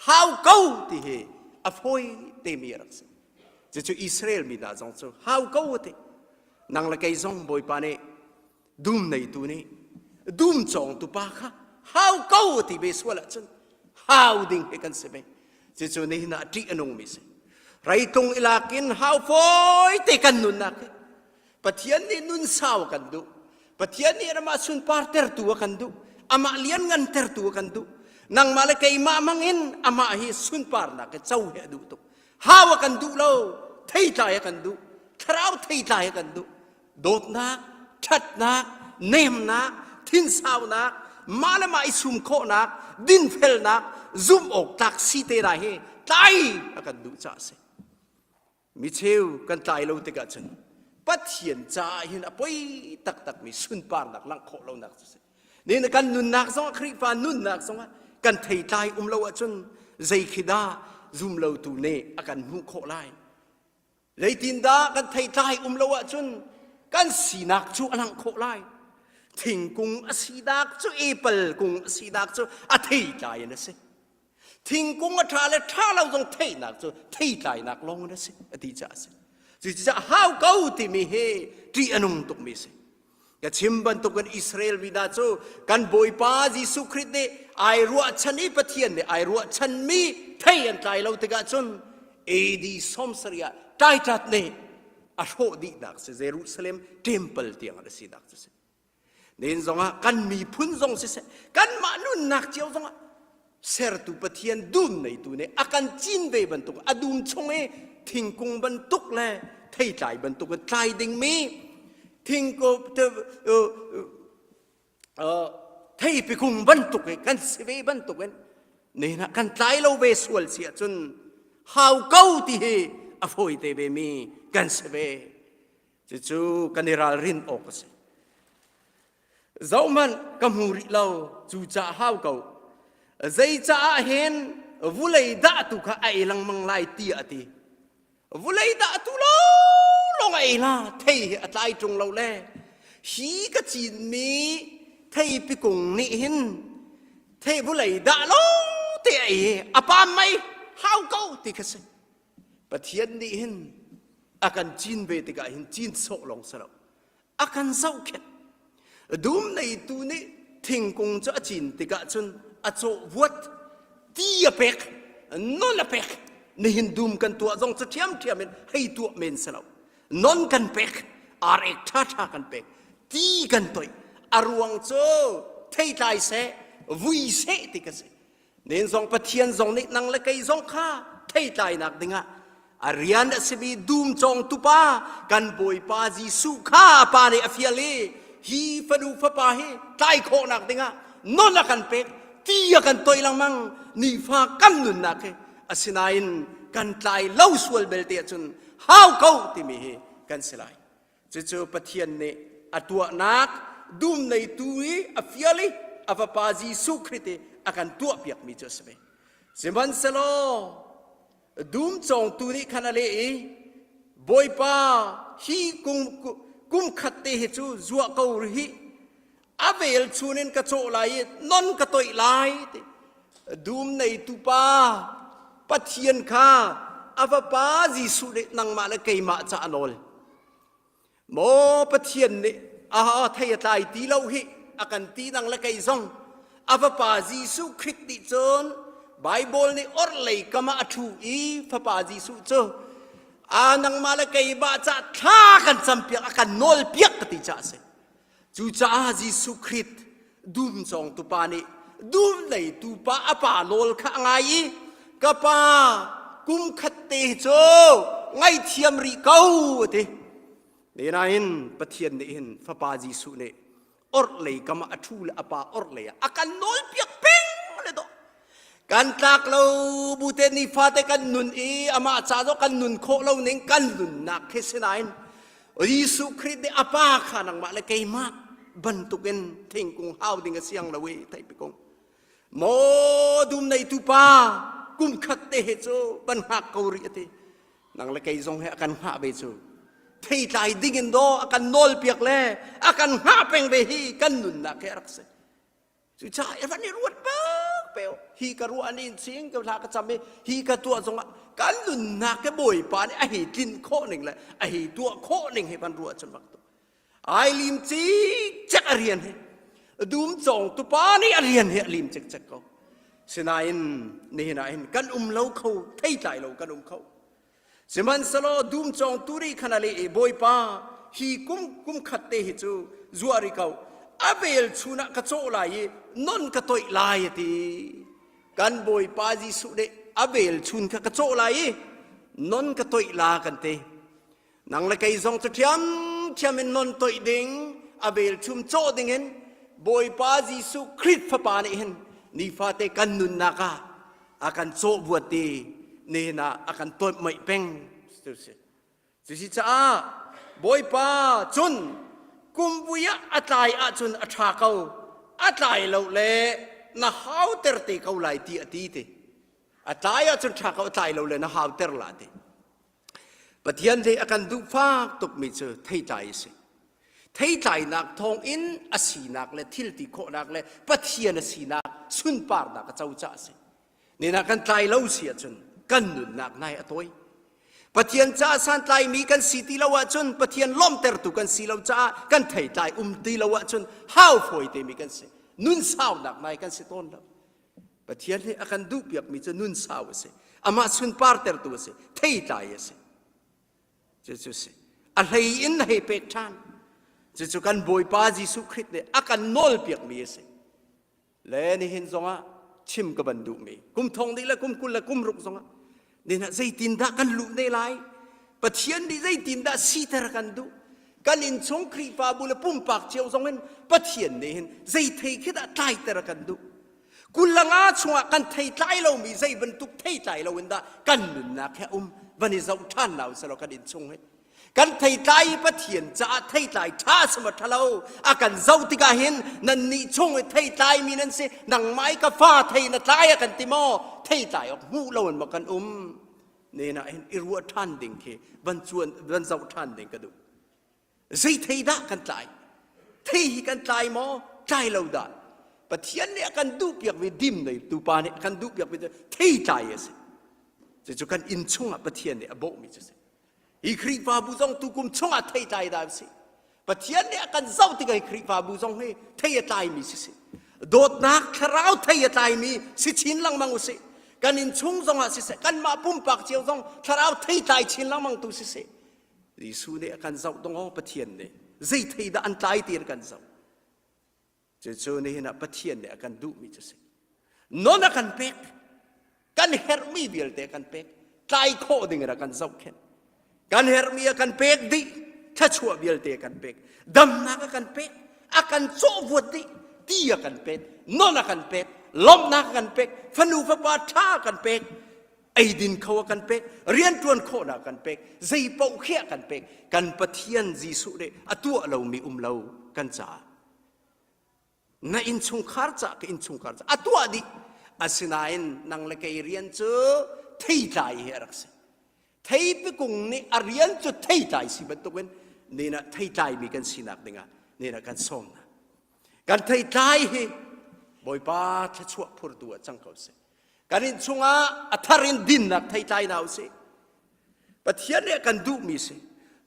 hau ko ti hi a fawi temi a rak si. Cucu Israel mi hna zong cu hau ko a ti. Nang le kei zong Bawipa nih dum neitu nih dum cawngtu pa kha hau ko ti ve sual ahcun hau ding hi kan si ve cucu nihin ah ṭih a nungmi si reitlung i lakin hau fawi te kan nunnak hi Pathian nih nun sau a kan duh Pathian nih amah sunpar tertu a kan duh amah lian ngan tertu a kan duh nangmah le keimah mangin amah hi sunparnak hi co hi a duh tuk hau a kan duh lo theitlai a kan duh thlarau theitlai a kan duh dawtnak, ṭhatnak, nemnak, thinsaunak, mah le mah i sum khawhnak, dinfelnak, zumh awk tlak si te hna hi tlai a kan duh caah a si. Micheu kan tlai lo tikah cun Pathian caah hin a poi taktakmi sunparnak langh khawh lonak cu si. Ni kan nunnak zongah Khrihfa nunnak zongah kan theitlai um lo ahcun zei khi dah zum lotu nih a kan hmuh khawh lai? Zeitindah kan theitlai um lo ahcun kan sinak cu a langh khawh lai. Thingkung a sinak cu apple kung a sinak cu a theitlai in a si. Thingkung a ṭha le ṭha lo zong theihnak cu theitlainak lawng in a si a ti caah a si. Cucaah hau ko timi hi ṭih a nung tukmi a si. Ka chim bantukin Israel mi hna cu kan Bawipa Jesuh Khrih nih ai ruahchan i Pathian nih ai ruahchanmi thei an tlai lo tikah cun AD 70 ah Titus nih a hrawh dihnak si Jerusalem temple tiang a sinak cu si. Nen zongah kan miphun zong siseh kanmah nunnak cio zongah. Sertu Pathian dum neitu nih a kan cin ve bantuk a dum chung i thingkung bantuk le theitlai bantuk in tlai dingmi thingkung theipi kung bantuk i kan si ve bantuk in nihin ah kan tlai lo ve sual si ahcun hau ko ti hi a fawi te ve mi kan si ve. Cucu kan i ralrin awk a si. Zohhmanh ka hmu rih lo, cucaah hau ko. Zeicaah hin vulei dah tu kha a ei lengmang lai tiah a ti. Vulei dah tu lawng a ei la, thei hi a tlai ṭung lo le hi ka cinmi theipi kung nih hin thei vulei dah lawng te a ei a pam mei hau ko ti kha si. Pathian nih hin a kan cin ve tikah hin cin sawh lawng si lo a kan zohkhenh dum neitu nih thingkung cu a cin tikah cun a cawh vuat ti a pek non a pek nihin dum kan tuah zong cu ṭhiamṭhiam in hei tuah men si lo non kan pek ar-ek ṭhaṭha kan pek ti kan toih a ruang cu theitlai seh vui seh ti ka si Nen zong Pathian zong nih nang le kei zong kha theitlainak dingah a rian a simi dum cawngtu pa kan Bawipa Jesuh kha a pa nih a fial i hi fanu fapa hi tlai khawhnak dingah non a kan pek ti a kan toih lengmang nifa kan nunnak hi asinain kan tlai lo sual belte ahcun hau ko timi hi kan si lai Cucu Pathian nih a tuahnak dum neitu i a fial i a fapa Jesuh Khrih i a kan tuahpiakmi cu a si ve. Sihmanhsehlaw dum cawngtu nih khan a leh i Bawipa hi kum, kum khat te hi cu zuah ko rih a vel chun in ka cawh lai i non ka toih lai ti dum neitu pa Pathian kha a fapa Jesuh nih nangmah le keimah ca a nawl maw Pathian nih a thei a tlai ti lo hi a kan ti nang le kei zong a fapa Jesuh Khrist nih cun Bible nih orhlei kam ah a ṭhu i fapa Jesuh cu a nangmah le keimah ca thla kan campiak a kan nawlpiak ka ti ca a si Cucaah Jesuh Khrih dum cawngtu pa nih dum neitu pa a pa nawl kha a ngai i ka pa kum khat te hi cu ngaithiam rih ko a ti. Nain Pathian nih hin fapa Jesuh nih orhlei kam ah a ṭhu le a pa orhlei ah a kan nawlpiak peng le dawh. Kan tlak lo bu te nifate kan nun i amah ca zong kan nun khawh lo ning kan nunnak khi sinain Jesuh Khrih nih a pa kha nangmah le keimah bantukin thingkung hau ding a siang lo i theih kung maw dum neitu pa kum khat te he cu van hngak ko rih a ti nang le kei zong he a kan hngah ve cu theitlai ding in daw a kan nawl piak le a kan hngah peng ve hi kan nunnak he a rak si Cucaah i van i ruat bak peo. Hi ka ruah nin sing ka hla ka cam i hi ka tuah zongah kan nunnak ke Bawipa nih a hei tlin khawh ning le a hei tuah khawh ning hi van ruah cun bak tu. Ai lim cikcek a rian hi. Dum cawng tupa nih a rian hi a lim cikcek ko. Sinain nihin ah hin kan um lo kho, theitlai lo kan um kho. Sihmanhsehlaw dum cawngtu nih khan a leh i Bawipa, hi kum kum khat te hi cu zuah rih ko, a velchun ah ka cawh lai i non ka toih lai a ti. Kan Bawipa Jesuh nih a velchun kha ka cawh lai i non ka toih la kan ti. Nang le kei zong cu ṭhiamṭhiam in non toih ding, a velchum cawh dingin Bawipa Jesuh Khrih Fapa nih hin nifate kan nunnak ah a kan cawh buat i nihin ah a kan tawih peng cusi caah Bawipa cun kumvui ah a tlai ahcun a ṭha ko a tlai lo le na hauter te ko lai ti a ti ti a tlai ahcun ṭha ko a tlai lo le na hauter la ti Pathian nih a kan duhfak tukmi cu theitlai a si. Theitlainak thawngin a sinak le thil ti khawhnak le Pathian a sinak sunparnak a co caah a si. Nina kan tlai lo si ahcun kan nunnak nai a tawi. Pathian caah santlaimi kan si ti lo ahcun Pathian lawmhtertu kan si lo caah kan theitlai um ti lo ahcun hau fawi temi kan si. Nun saunak nai kan si tawn lo. Pathian nih a kan duhpiakmi cu nun sau a si. Amah sunpartertu a si. Theitlai a si. Cucu si. A hlei in hei pek ṭhan. Cucu kan Bawipa Jesuh Khrih nih a kan nawlpiakmi a si. Le nihin zongah. chim ka van duhmi. Kum thong dih le kum 20 le kum ruk zongah Nina zeitindah kan luh ne lai? Pathian nih zeitindah siter kan duh? Kan innchung Khrihfabu le pumpak cio zong in Pathian nih hin zei thei khi dah tlaiter kan duh? Kulanga chungah kan thei tlai lomi zei bantuk thei tlai lo in dah kan nunnak he um van i zoh ṭhan lo selaw kan innchung hi kan theitlai i Pathian caah theitlai ṭha sama ṭhalo a kan zoh tikah hin nannih chung i theitlai mi nan si nangmah i ka fa thei na tlai a kan ti maw theitlai awk hmuh lo in maw kan um nen ah hin i ruah ṭhan ding khi van cuan van zoh ṭhan ding ka duh zei thei dah kan tlai thei hi kan tlai maw tlai lo dah Pathian nih a kan duhpiak mi dim nei tupa nih a kan duhpiak mi thei tlai a si cucu kan inn chungah Pathian nih a bawhmi cu si Hi Khrihfabu zong tukum chungah theitlai dah si. Pathian nih a kan zoh tikah hi Khrihfabu zong hi thei a tlaimi si si. Dawtnak thlarau thei a tlaimi si chin lengmang u sih. Kan innchung zongah siseh, kanmah pumpak cio zong thlarau thei tlai chin lengmang tu siseh. Jesuh nih a kan zoh dong aw Pathian nih zei thei dah an tlai ti kan zoh. Cucu nihin ah Pathian nih a kan duhmi cu si. Non a kan pek. Kan herhmi vialte a kan pek. Tlai khawh ding in a kan zohkhenh. Kan herhmi a kan pek dih. Thluachuah vialte a kan pek. Damnak a kan pek. A kan cawhvuat dih. Ti a kan pek. Non a kan pek. Lawmhnak a kan pek. Fanu fapa ṭha a kan pek. Eidin kho a kan pek. Rianṭuan khawhnak a kan pek. Zei paoh khi a kan pek. Kan Pathian Jesuh nih a tuah lomi um lo kan caah. Na innchungkhar ca ka innchungkhar ca a tuah dih asinain nang le kei rian cu theitlai hi a rak si theipi kung nih a rian cu theitlai si bantukin nina theitlai mi kan sinak dingah nina kan sawm hna kan theitlai hi bawipa thluachuah phurtu ah cang ko seh kan inn chungah a thar in dinnak theitlai hna usih Pathian nih a kan duhmi si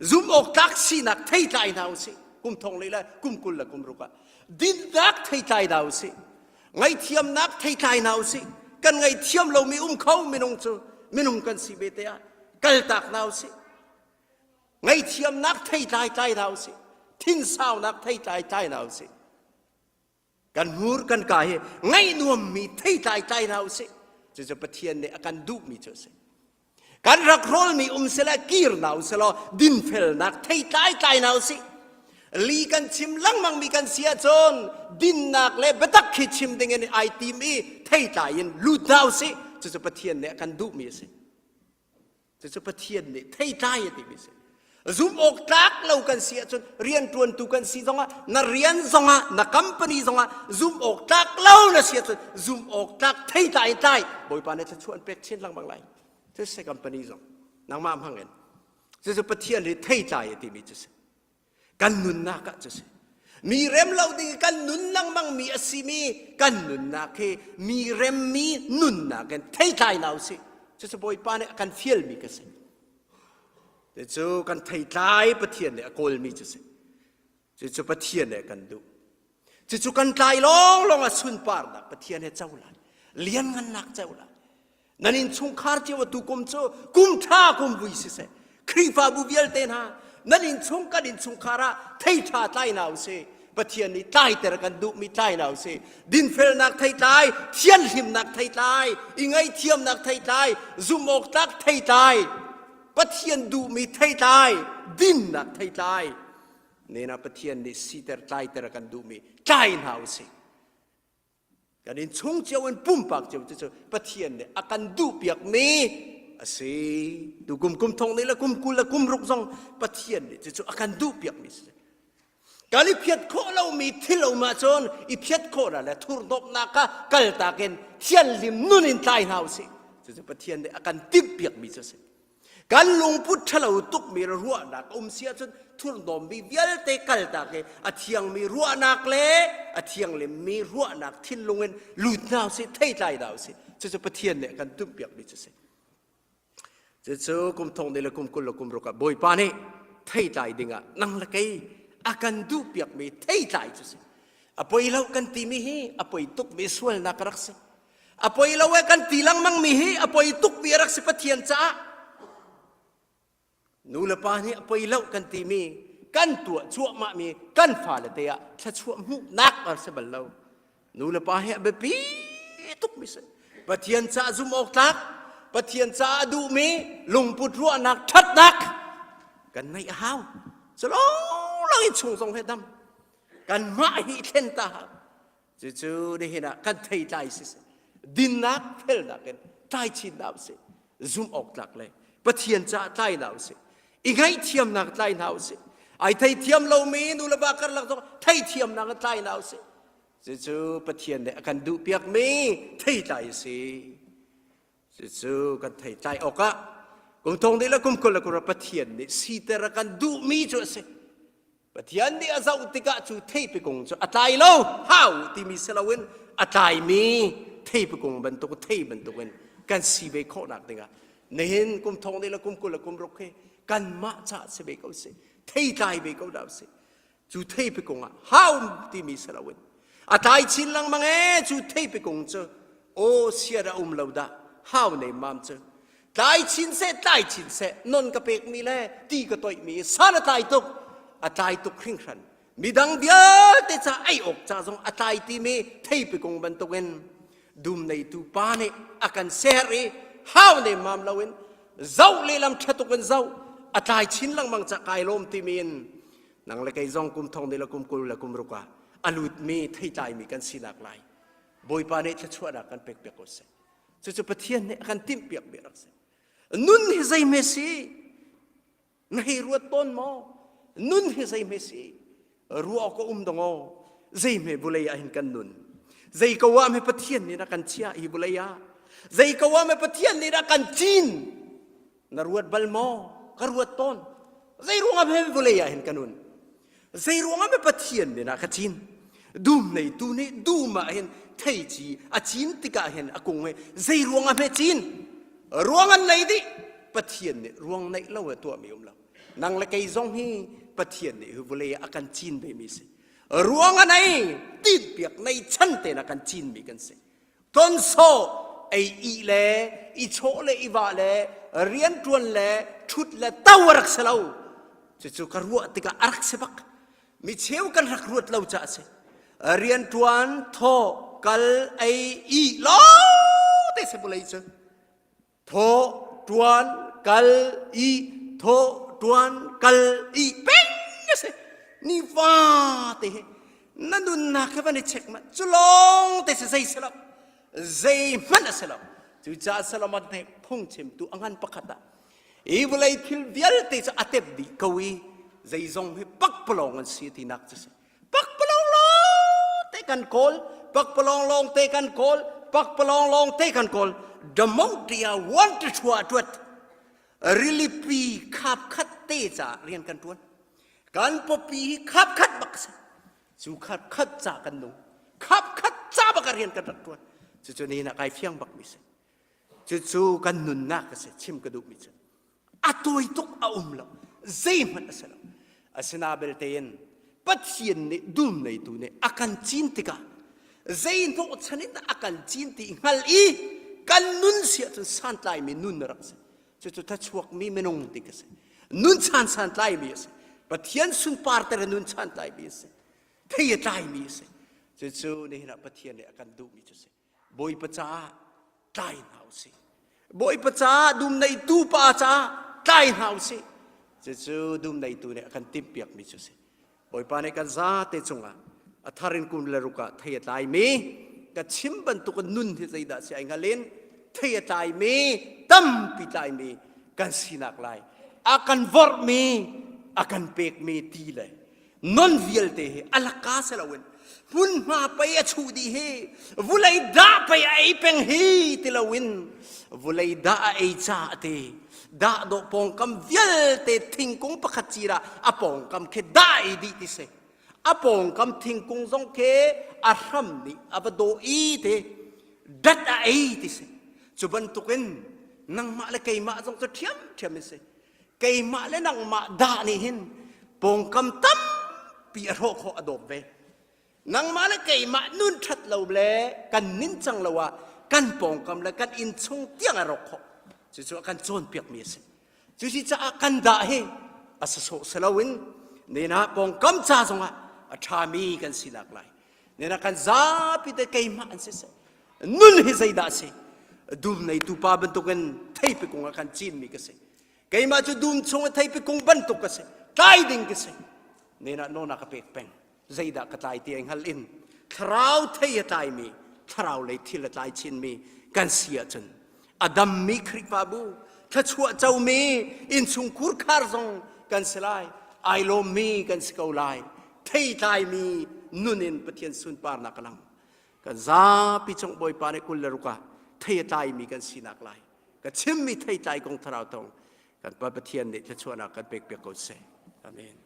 zum awk tlak sinak theitlai hna usih kum thong le kum 20 le kum ruk ah dinnak theitlai hna usih ngaihthiamnak theitlai hna usih kan ngaihthiam lomi um kho minung cu minung kan si ve te ah kaltak hna usih ngaihthiamnak theitlai tlai hna usih thinsaunak theitlai tlai hna usih Kan hmur kan ka hi ngaih nuammi theitlai tlai hna usih. Cucu Pathian nih a kan duhmi cu a si. Kan rak rawlmi um sila kir hna usih law dinfelnak theitlai tlai hna usih. Li kan chim lengmangmi kan si ahcun dinnak le biatak khi chim ding in ai tim i theitlai in lut hna usih. Cucu Pathian nih a kan duhmi a si. Cucu Pathian nih theitlai a timi si. Zum awk tlak lo kan si ahcun rianṭuantu kan si zongah na rian zongah na company zongah zum awk tlak lo na si ahcun zum awk tlak theitlai in tlai Bawipa nih thluachuah an pek chin lengmang lai. Cu si company zong nangmah hmang in. Cucu Pathian nih theitlai a timi cu si. Kan nunnak ah cu si. Mi rem lo ding kan nun lengmang mi a simi kan nunnak hi mi remmi nunnak in theitlai hna usih. Cucu Bawipa nih a kan fialmi ka si. Cucu kan theitlai Pathian nih a kawlmi cu si. Cucu Pathian nih a kan duh. Cucu kan tlai lawnglawng a sunparnak Pathian he co lai. Lianngannak co lai. Nan innchungkhar cio atu kum cu kum ṭha kum vui siseh Khrihfabu vialte hna nan innchung kan innchungkhar ah thei ṭha tlai hna usih Pathian nih tlaiter kan duhmi tlai hna usih dinfelnak theitlai thianhlimnak theitlai i ngaihthiamnak theitlai zumhawktlak theitlai Pathian duhmi theitlai dinnak theitlai nena Pathian nih siter tlaiter kan duhmi tlai hna usih Kan innchung cio in pumpak cio cu Pathian nih a kan duhpiakmi a si. Tu kum kum thong nih le kum 20 le kum ruk zong Pathian nih cucu a kan duhpiakmi a si. Kan i phiat khawh lomi thil um ahcun i phiat khawhnak le thurhnawmhnak kha kaltak in thianhlim nun in tlai hna usih. Cucu Pathian nih a kan timhpiakmi cu a si. Kan lungput ṭhalo tukmi ruahnak um si ahcun thurhnawmmi vialte kaltak i a thiangmi ruahnak le a thianglimmi ruahnak thinlung in lut hna usih, theitlai hna usih. Cucu Pathian nih a kan tumpiakmi cu si. Cucu kum thong ni le kum 20 le kum ruk ah Bawipa nih theitlai dingah nang le kei a kan duhpiakmi theitlai cu si. A poi lo kan timi hi a poi tukmi sualnak a rak si. A poi lo e kan ti lengmang mi hi a poi tukmi a rak si Pathian caah. Nu le pa nih a poi lo kan timi kan tuah cuahmah mi kan fale te ah thluachuah hmuhnak a si bal lo. Nu le pa hi a biapi tukmi si. Pathian caah zum awk tlak, Pathian caah a duhmi lungput ruahnak ṭhatnak kan ngeih a hau. Cu lawnglawng in chung zong he dam. Kanmah hi thlen ta hau. Cucu nihin ah kan theitlai siseh, dinnak felnak in tlai chin hna usih, zumh awk tlak le Pathian caah tlai hna usih, i ngaihthiamnak tlai hna usih, ai theithiam lomi nu le va karlak zong theithiamnak in tlai hna usih. Cucu Pathian nih a kan duhpiakmi theitlai a si. Cucu kan theitlai awkah kum thong dih le kum 20 le kum Pathian nih siter a kan duhmi cu a si. Pathian nih a zoh tikah cu theipi kung cu a tlai lo hau timi si loin a tlaimi theipi kung bantuk thei bantukin kan si ve khawhnak dingah nihin kum thong nih le kum 20 le kum ruk hi kanmah caah si ve ko si thei tlai ve ko dah si cu theipi kung ah hau timi si loin a tlai chin lengmang e cu theipi kung cu aw sia dah um lo dah hau nei mam cu Tlai chin seh, tlai chin seh, non ka pekmi le ti ka toihmi san a tlai tuk, a tlai tuk hringhran. Midang vialte ca ei awk ca zong a tlai timi theipi kung bantukin dum neitu pa nih a kan ser i hau nemmam loin zoh lehlam ṭha tuk in zoh a tlai chin lengmang ca kai lawm timi in nang le kei zong kum thong ni le kum 20 le kum ruk ah a lutmi theitlaimi kan sinak lai Bawipa nih thluachuahnak kan pek piak ko seh. Cucu Pathian nih a kan timhpiakmi rak si. Nun hi zeihme si? Na hei ruat tawn maw? Nun hi zeihme si? Ruah awk a um dong aw. Zeihme vulei ah hin kan nun? Zei ko ah me Pathian nih a kan chiah hi vulei ah? Zei ko ah me Pathian nih a kan cin? Na ruat bal maw? Ka ruat tawn. Zei ruangah he vulei ah hin kan nun? Zei ruangah me Pathian min ah ka cin? Dum neitu nih dum ah hin theici a cin tikah hin a kung hi zei ruangah hme cin? Ruang an nei dih. Pathian nih ruang neih lo e tuahmi um lo. Nang le kei zong hi Pathian nih hi vulei ah a kan cin ve mi si. Ruang a nei, tinpiak nei chan te na kan cin mi kan si. Tonsaw ei i le i chawh le i va le rianṭuan le ṭhut le to a rak si lo. Cucu ka ruah tikah a rak si bak. Mi cheu kan rak ruat lo caah a si. Rianṭuan, thawh, kal, ei, i lawng te si vawlei cu. Thawh, ṭuan, kal, i, thawh, ṭuan, kal, i peng a si. Nifa te hi na nunnak he van i check ma cu lawng te si zei si lo zeihmanh a si lo cucaah Solomon nih phungchimtu a ngan pakhat ah hi vawlei thil vialte cu a tep dih ko i zeizong hi pakpalawng an si tinak cu si Pakpalawng lawng te kan kawl, pakpalawng lawng te kan kawl, pakpalawng lawng te kan kawl. Damontia wan te chua tuat. Rilipi khap khat te ca rian kan tuan. Kan popi hi khap khat bak si. Cu khap khat ca kan nung. Khap khat ca bak rian kan rak tuan. Cucu ni na kai fiang bak mi si. Cucu kan nunnak a si chim ka duh mi cu. A tawi tuk a um lo zeihmanh a si lo asina belte in Pathian nih dum neitu nih a kan cin tikah zei hnawhchan in a kan cin ti hngal i kan nun si ahcun santlaimi nun a rak si cucu thachuakmi minung ti ka si nun chan santlaimi a si Pathian sunparter in nun santlaimi a si thei a tlaimi a si cucu nihin ah Pathian nih a kan duhmi cu si Bawipa caah tlai hna u sih. Bawipa caah dum neitu pa caah tlai hna u sih. Cucu dum neitu nih a kan timhpiakmi cu si. Bawipa nih kan zate cungah a thar in kum le ruk ah thei a tlaimi ka chim bantuk in nun hi zeidah si ai hngal in thei a tlaimi tampi tlaimi kan sinak lai a kan vorhmi a kan pekmi ti le non vialte hi a laka si loin hmunhma pei a chuh dih hi vulei dah pei a ei peng hi ti loin vulei dah a ei ca a ti dah dawh pawngkam vialte thingkung pakhat cir ah a pawngkam khi dah ei dih ti si a pawngkam thingkung zong khi a hram nih a va dawh i ti dat a ei ti si cu bantukin nangmah le keimah zong cu ṭhiamṭhiam in si keimah le nangmah dah nih hin pawngkam tampi a hrawh khawh a dawp ve nangmah le keimah nun ṭhat lo le kan nincang lo ah kan pawngkam le kan inn chung tiang a rawk khawh cucu a kan cawnpiakmi a si cusi caah kan dah hi a sasawh si loin nena pawngkam ca zongah a ṭhami kan sinak lai nena kan zapi te keimah an siseh. Nun hi zeidah a si? Dum neitu pa bantukin theipi kung ah khan cinmi ka si. Keimah cu dum chung i theipi kung bantuk ka si. Tlai ding ka si. Nenah nawn a ka pek peng. Zeidah ka tlai ti ai hngal in thlarau thei a tlaimi, thlarau lei thil a tlai chinmi kan si ahcun a dammi Khrihfabu, thluachuah comi innchungkhur khar zong kan si lai, ai lawmmi kan si ko lai. Thei tlaimi nun in Pathian sunparnak a lang. Kan zapi cung Bawipa nih 26 ah thei a tlaimi kan sinak lai. Ka chimmi thei tlai kong thlarau tong kan Pa Pathian nih thluachuahnak kan pek piak ko seh. Amen.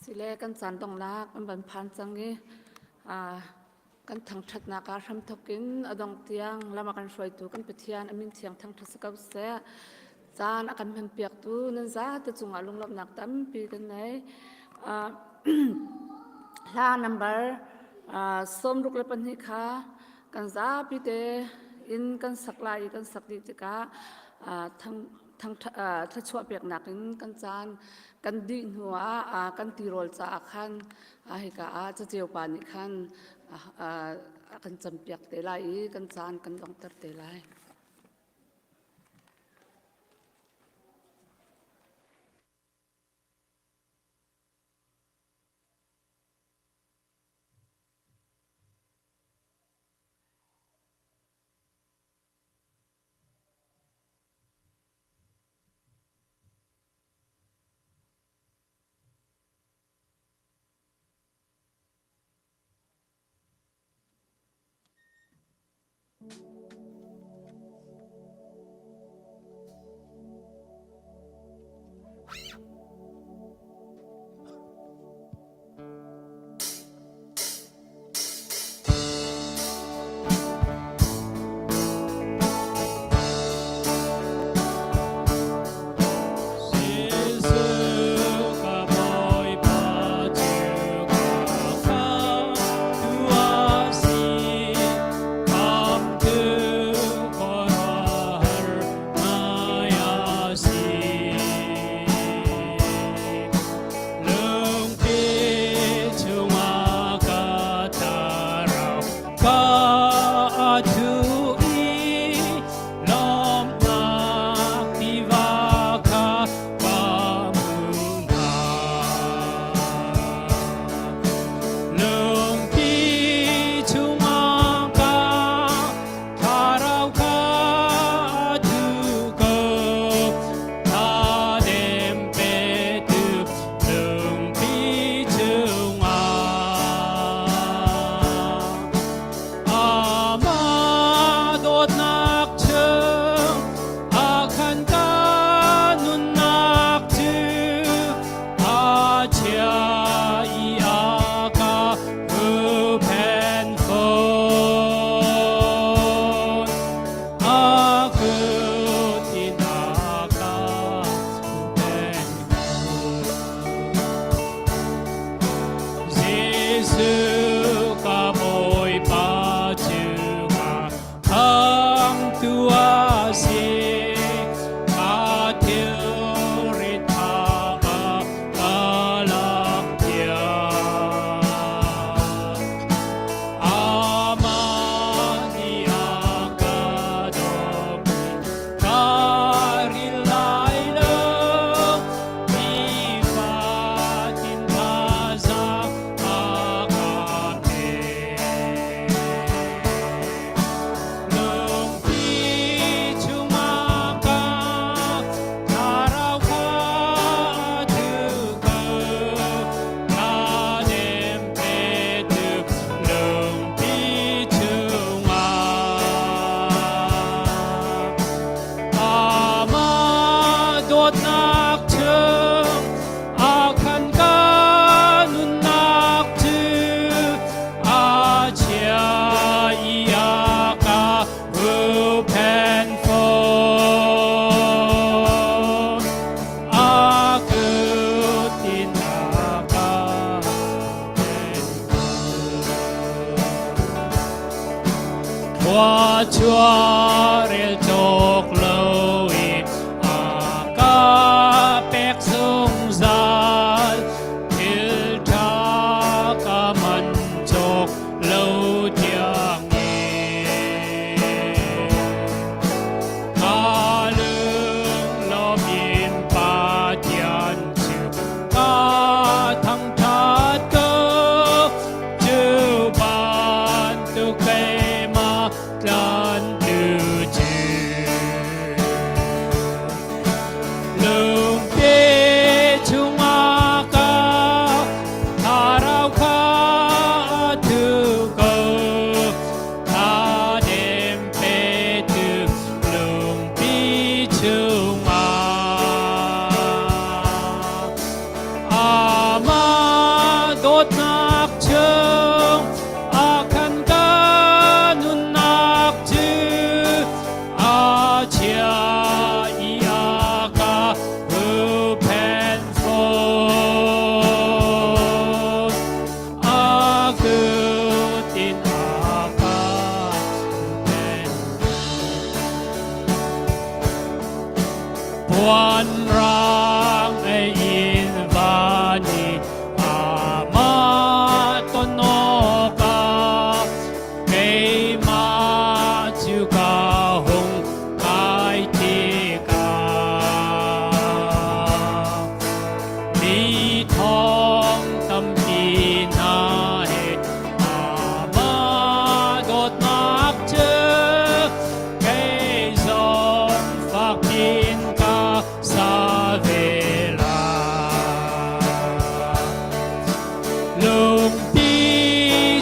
Sile kan caan donghnak an van phan cang i kan thangṭhatnak ah hramthawk in a dong tiang lam a kan hruaitu kan Pathian a min thiang thangṭhat si ko seh. Caan a kan hmanpiaktu nan zate cungah lunglawmhnak tampi kan nei. Hla number 62 kha kan zapi te in kan sak lai i kan sak dih tikah thluachuah peknak in kan caan kan dih hnu ah kan tirawl caah khan hika ah caceu pa nih khan a kan campiak te lai i kan caan kan donghter te lai. Thlua rel cawk lo i a ka pek zungzal. Thil ṭha ka man cawk lo tiang in. Ka lunglawm in Pathian cu ka thangṭhat ko. Cu bantuk keimah tlantu cu. Lungte chungah ka thlarau kha a thu ko. Thladem petu lungpi chungah. Amah dawtnak chung a khan ka nunnak cu a chia i a ka huhphenh fawn. A kut in a ka huhphenh. Puan rang ei in van i amah ton awkah keimah cu ka hung kai tikah mi thong tampi hna he amah dawtnak cu Kei zong fak in ka sa ve lai. Lungpi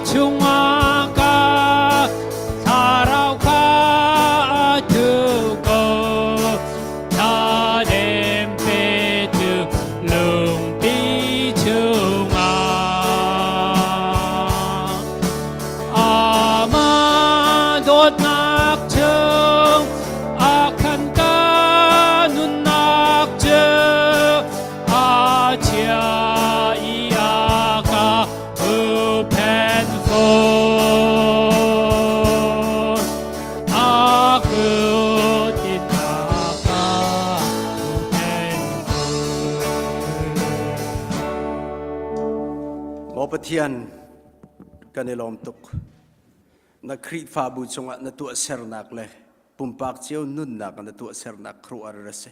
chungah ka thlarau kha a thu ko. Thladem petu lungpi chungah. Amah dawtnak chung a khan ka nunnak cu a chia i a ka huhphenh fawn. A kut in a ka huhphenh fawn. Maw Pathian, kan i lawm tuk. Na Khrihfabu cungah na tuahsernak le pumpak cio nunnak na tuahsernak khuaruahhar a si.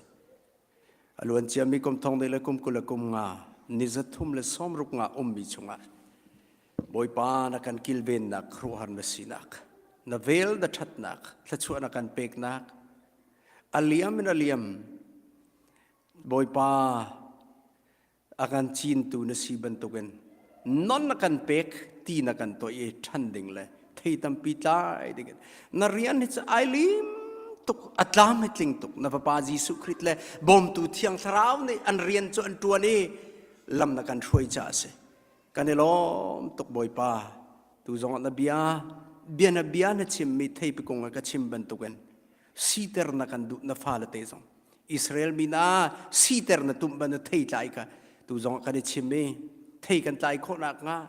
A luan ciami kum thong le kum 20 le kum nga ni 3 le 60 nga ummi chungah Bawipa na kan kilvennak khuaruahhar na sinak na vel na ṭhatnak thluachuah na kan peknak a liam in a liam Bawipa a kan cintu na si bantukin non na kan pek ti na kan tuah i ṭhan ding le thei tampi tlai ding in na rian hi cu ai lim tuk a tlam hi tling tuk na fapa Jesuh Khrist le bawmtu Thiang Thlarau nih an rian cu an ṭuan i lam na kan hruai caah a si kan i lawm tuk Bawipa tu zongah na bia bia na bia na chimmi theipi kong ah ka chim bantukin siter na kan duh na fale te zong Israel mi na siter na tum ban na thei tlai ka tu zong kan i chim i thei kan tlai khawh nak hnga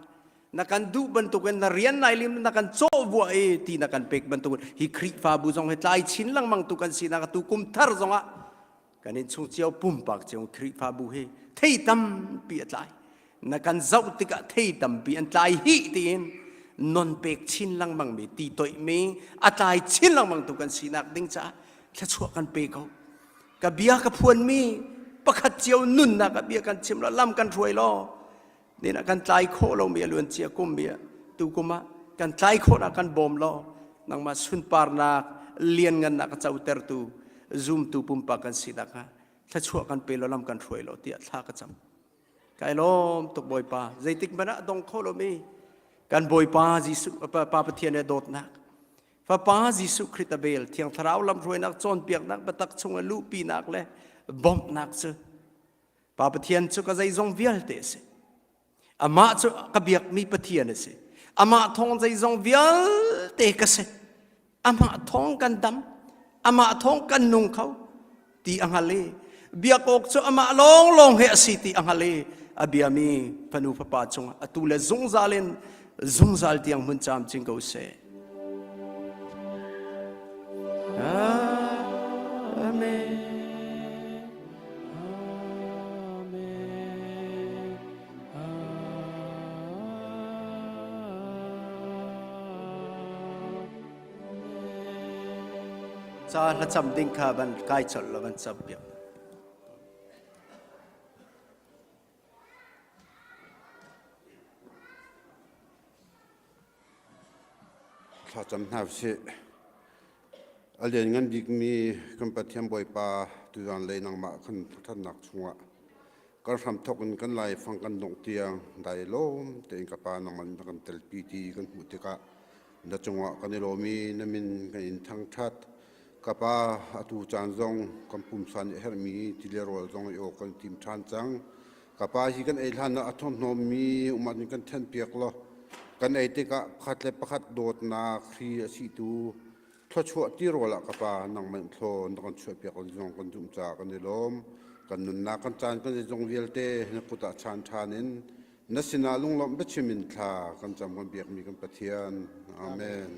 na kan duh bantukin na rian nai lim na kan cawh vua i ti na kan pek bantukin hi Khrihfabu zong hi tlai chin lengmang tu kan sinak tu kum thar zong ah kan in chung cio pumpak cio Khrihfabu hi thei tampi a tlai na kan zoh tikah thei tampi an tlai hi tiin non pek chin lengmang mi ti toih mi a tlai chin lengmang tu kan sinak ding caah thluachuah kan pe ko ka bia ka phuan mi pakhat cio nunnak ah bia kan chim lo lam kan hruai lo nin ah kan tlai khawh lo mi a luan cia kum mi tu kum ah kan tlai khawh nak kan bawm lo nangmah sunparnak lianngannak a cotertu zumtu pumpak kan sinak hnga thluachuah kan pe lo lam kan hruai lo tiah thla ka cam Kai lawm tuk Bawipa. Zeitik hmanh ah dong kho lomi kan Bawipa Jesuh Pa Pathian he dawtnak Fapa Jesuh Khrist a bel Thiang Thlarau lamhruainak cawnpiaknak biatak chung a luhpinak le bawmhnak cu Pa Pathian cu ka zeizong vialte a si. Amah cu ka biakmi Pathian a si. Amah thawng zeizong vialte ka si. Amah thawng kan dam amah thawng kan nung kho ti a hngal i biak awk cu amah lawnglawng he a si ti a hngal i a biami fanu fapa cungah atu le zungzal in zungzal tiang hmun camcin ko seh. Ca hlacam ding kha van kai colh law van cam piak. Thlacam hna usih. A lianngan bikmi kan Pathian Bawipa tuzan lei nangmah kan thannak chungah kan hramthok in kan laifang kan dongh tiang dai lawm tein ka pa nangmah na kan telpi ti kan hmuh tikah na cungah kan i lawm i na min kan in thangṭhat. Ka pa atu caan zong kan pumsa nih a herhmi ti le rawl zong i awk kan tim ṭhan cang. Ka pa hi kan ei hlan ah a thurhnawmmi umat in kan thenpiak law kan ei tikah pakhat le pakhat dawtnak hri a situ thluachuah tirawl ah ka pa nangmah in thlaw na kan chuahpiak zong kan zumh caah kan i lawm. Kan nunnak kan caan kan zeizong vialte na kut ah chaan ṭhan in na sinah lunglawmh biachim in thla kan cam kan biakmi kan Pathian. Amen.